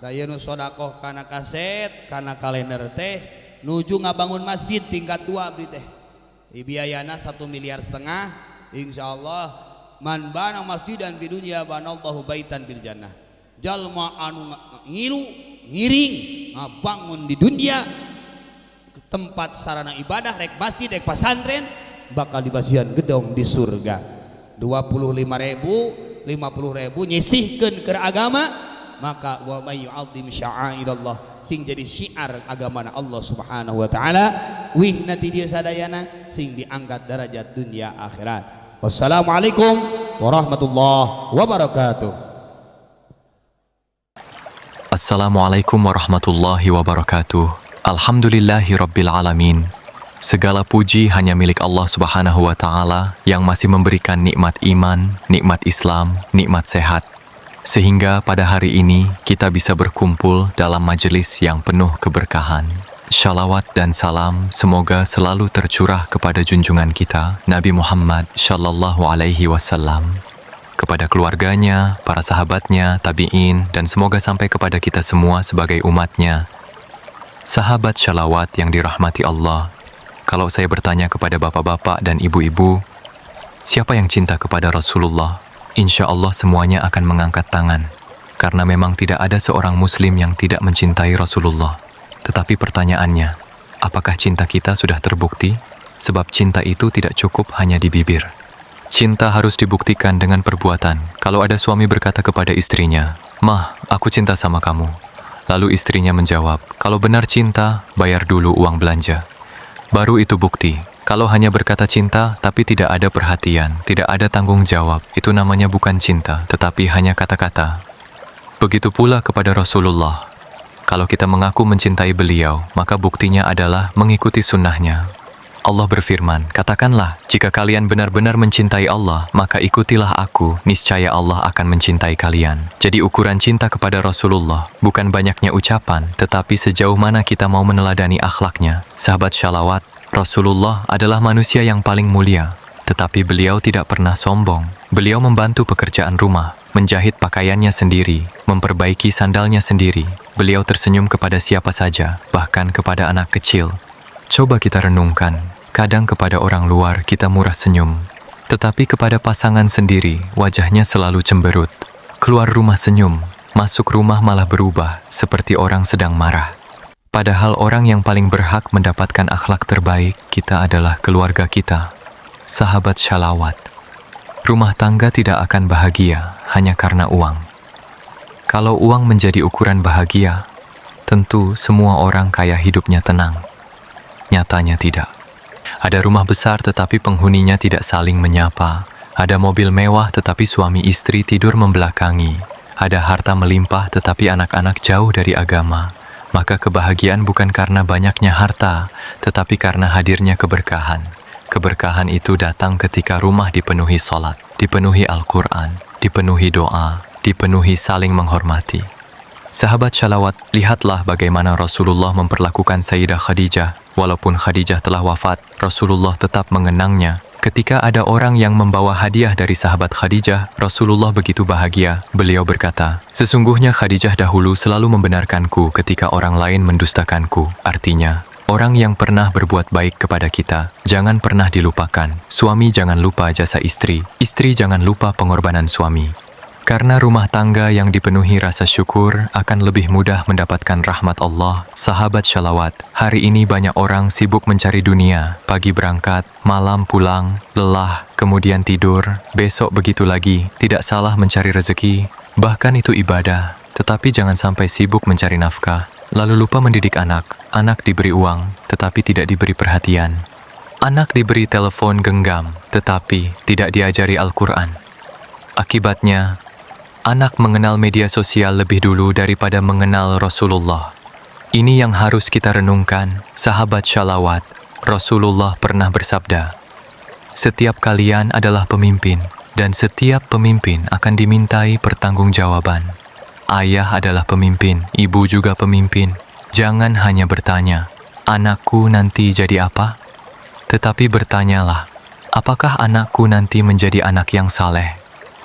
Daya nu sodakoh kana kaset kana kalender teh nuju ngabangun masjid tingkat 2 abdi teh. Biayana 1,5 miliar. Insyaallah man bana masjidan di dunya banallahu baitan bil jannah. Jalma anu ngilu ngiring ngabangun di dunia tempat sarana ibadah, rek masjid rek pasantren, bakal dibasihan gedong di surga. 25.000, 50.000 nyisihkeun ke agama, maka wa may yu'azzim sya'airallah, sing jadi syiar agamana Allah Subhanahu wa taala, wihna ti dieu sadayana sing diangkat derajat dunia akhirat. Wassalamualaikum warahmatullahi wabarakatuh. Assalamualaikum warahmatullahi wabarakatuh. Alhamdulillahi rabbil alamin. Segala puji hanya milik Allah Subhanahu wa taala yang masih memberikan nikmat iman, nikmat Islam, nikmat sehat. Sehingga pada hari ini kita bisa berkumpul dalam majelis yang penuh keberkahan. Shalawat dan salam semoga selalu tercurah kepada junjungan kita, Nabi Muhammad Shallallahu Alaihi Wasallam, kepada keluarganya, para sahabatnya, tabi'in, dan semoga sampai kepada kita semua sebagai umatnya. Sahabat shalawat yang dirahmati Allah, kalau saya bertanya kepada bapak-bapak dan ibu-ibu, siapa yang cinta kepada Rasulullah? Insya Allah semuanya akan mengangkat tangan, karena memang tidak ada seorang muslim yang tidak mencintai Rasulullah. Tetapi pertanyaannya, apakah cinta kita sudah terbukti? Sebab cinta itu tidak cukup hanya di bibir. Cinta harus dibuktikan dengan perbuatan. Kalau ada suami berkata kepada istrinya, "Mah, aku cinta sama kamu." Lalu istrinya menjawab, "Kalau benar cinta, bayar dulu uang belanja." Baru itu bukti. Kalau hanya berkata cinta, tapi tidak ada perhatian, tidak ada tanggung jawab, itu namanya bukan cinta, tetapi hanya kata-kata. Begitu pula kepada Rasulullah. Kalau kita mengaku mencintai beliau, maka buktinya adalah mengikuti sunnahnya. Allah berfirman, "Katakanlah, jika kalian benar-benar mencintai Allah, maka ikutilah aku, niscaya Allah akan mencintai kalian." Jadi ukuran cinta kepada Rasulullah bukan banyaknya ucapan, tetapi sejauh mana kita mau meneladani akhlaknya. Sahabat shalawat, Rasulullah adalah manusia yang paling mulia, tetapi beliau tidak pernah sombong. Beliau membantu pekerjaan rumah, menjahit pakaiannya sendiri, memperbaiki sandalnya sendiri. Beliau tersenyum kepada siapa saja, bahkan kepada anak kecil. Coba kita renungkan, kadang kepada orang luar kita murah senyum, tetapi kepada pasangan sendiri wajahnya selalu cemberut. Keluar rumah senyum, masuk rumah malah berubah seperti orang sedang marah. Padahal orang yang paling berhak mendapatkan akhlak terbaik kita adalah keluarga kita, sahabat shalawat. Rumah tangga tidak akan bahagia hanya karena uang. Kalau uang menjadi ukuran bahagia, tentu semua orang kaya hidupnya tenang. Nyatanya tidak. Ada rumah besar tetapi penghuninya tidak saling menyapa. Ada mobil mewah tetapi suami istri tidur membelakangi. Ada harta melimpah tetapi anak-anak jauh dari agama. Maka kebahagiaan bukan karena banyaknya harta, tetapi karena hadirnya keberkahan. Keberkahan itu datang ketika rumah dipenuhi sholat, dipenuhi Al-Quran, dipenuhi doa, dipenuhi saling menghormati. Sahabat shalawat, lihatlah bagaimana Rasulullah memperlakukan Sayyidah Khadijah. Walaupun Khadijah telah wafat, Rasulullah tetap mengenangnya. Ketika ada orang yang membawa hadiah dari sahabat Khadijah, Rasulullah begitu bahagia. Beliau berkata, "Sesungguhnya Khadijah dahulu selalu membenarkanku ketika orang lain mendustakanku." Artinya, orang yang pernah berbuat baik kepada kita, jangan pernah dilupakan. Suami jangan lupa jasa istri, istri jangan lupa pengorbanan suami. Karena rumah tangga yang dipenuhi rasa syukur akan lebih mudah mendapatkan rahmat Allah. Sahabat shalawat, hari ini banyak orang sibuk mencari dunia. Pagi berangkat, malam pulang, lelah, kemudian tidur, besok begitu lagi. Tidak salah mencari rezeki, bahkan itu ibadah. Tetapi jangan sampai sibuk mencari nafkah, lalu lupa mendidik anak. Anak diberi uang, tetapi tidak diberi perhatian. Anak diberi telepon genggam, tetapi tidak diajari Al-Quran. Akibatnya, anak mengenal media sosial lebih dulu daripada mengenal Rasulullah. Ini yang harus kita renungkan, sahabat shalawat. Rasulullah pernah bersabda, "Setiap kalian adalah pemimpin, dan setiap pemimpin akan dimintai pertanggungjawaban." Ayah adalah pemimpin, ibu juga pemimpin. Jangan hanya bertanya, "Anakku nanti jadi apa?" Tetapi bertanyalah, "Apakah anakku nanti menjadi anak yang saleh?"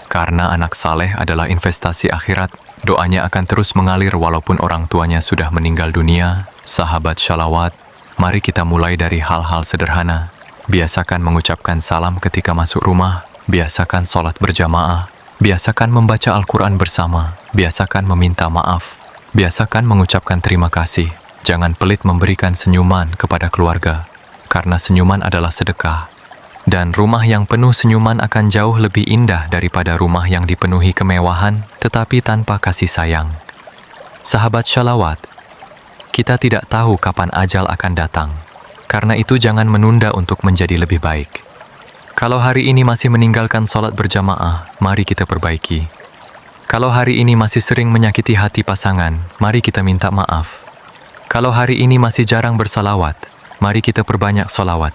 Karena anak saleh adalah investasi akhirat, doanya akan terus mengalir walaupun orang tuanya sudah meninggal dunia. Sahabat shalawat, mari kita mulai dari hal-hal sederhana. Biasakan mengucapkan salam ketika masuk rumah, biasakan sholat berjamaah, biasakan membaca Al-Quran bersama, biasakan meminta maaf, biasakan mengucapkan terima kasih. Jangan pelit memberikan senyuman kepada keluarga, karena senyuman adalah sedekah. Dan rumah yang penuh senyuman akan jauh lebih indah daripada rumah yang dipenuhi kemewahan tetapi tanpa kasih sayang. Sahabat shalawat, kita tidak tahu kapan ajal akan datang. Karena itu jangan menunda untuk menjadi lebih baik. Kalau hari ini masih meninggalkan sholat berjamaah, mari kita perbaiki. Kalau hari ini masih sering menyakiti hati pasangan, mari kita minta maaf. Kalau hari ini masih jarang bersalawat, mari kita perbanyak solawat.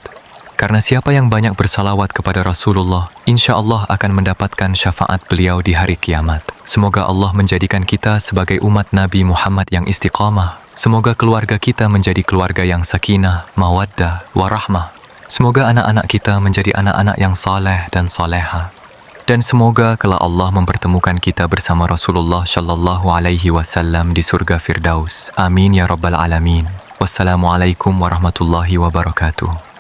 Karena siapa yang banyak bersalawat kepada Rasulullah, insya Allah akan mendapatkan syafaat beliau di hari kiamat. Semoga Allah menjadikan kita sebagai umat Nabi Muhammad yang istiqamah. Semoga keluarga kita menjadi keluarga yang sakinah, mawaddah, warahmah. Semoga anak-anak kita menjadi anak-anak yang saleh dan saleha. Dan semoga kelak Allah mempertemukan kita bersama Rasulullah Shallallahu Alaihi Wasallam di surga Firdaus. Amin ya Rabbal Alamin. Wassalamualaikum warahmatullahi wabarakatuh.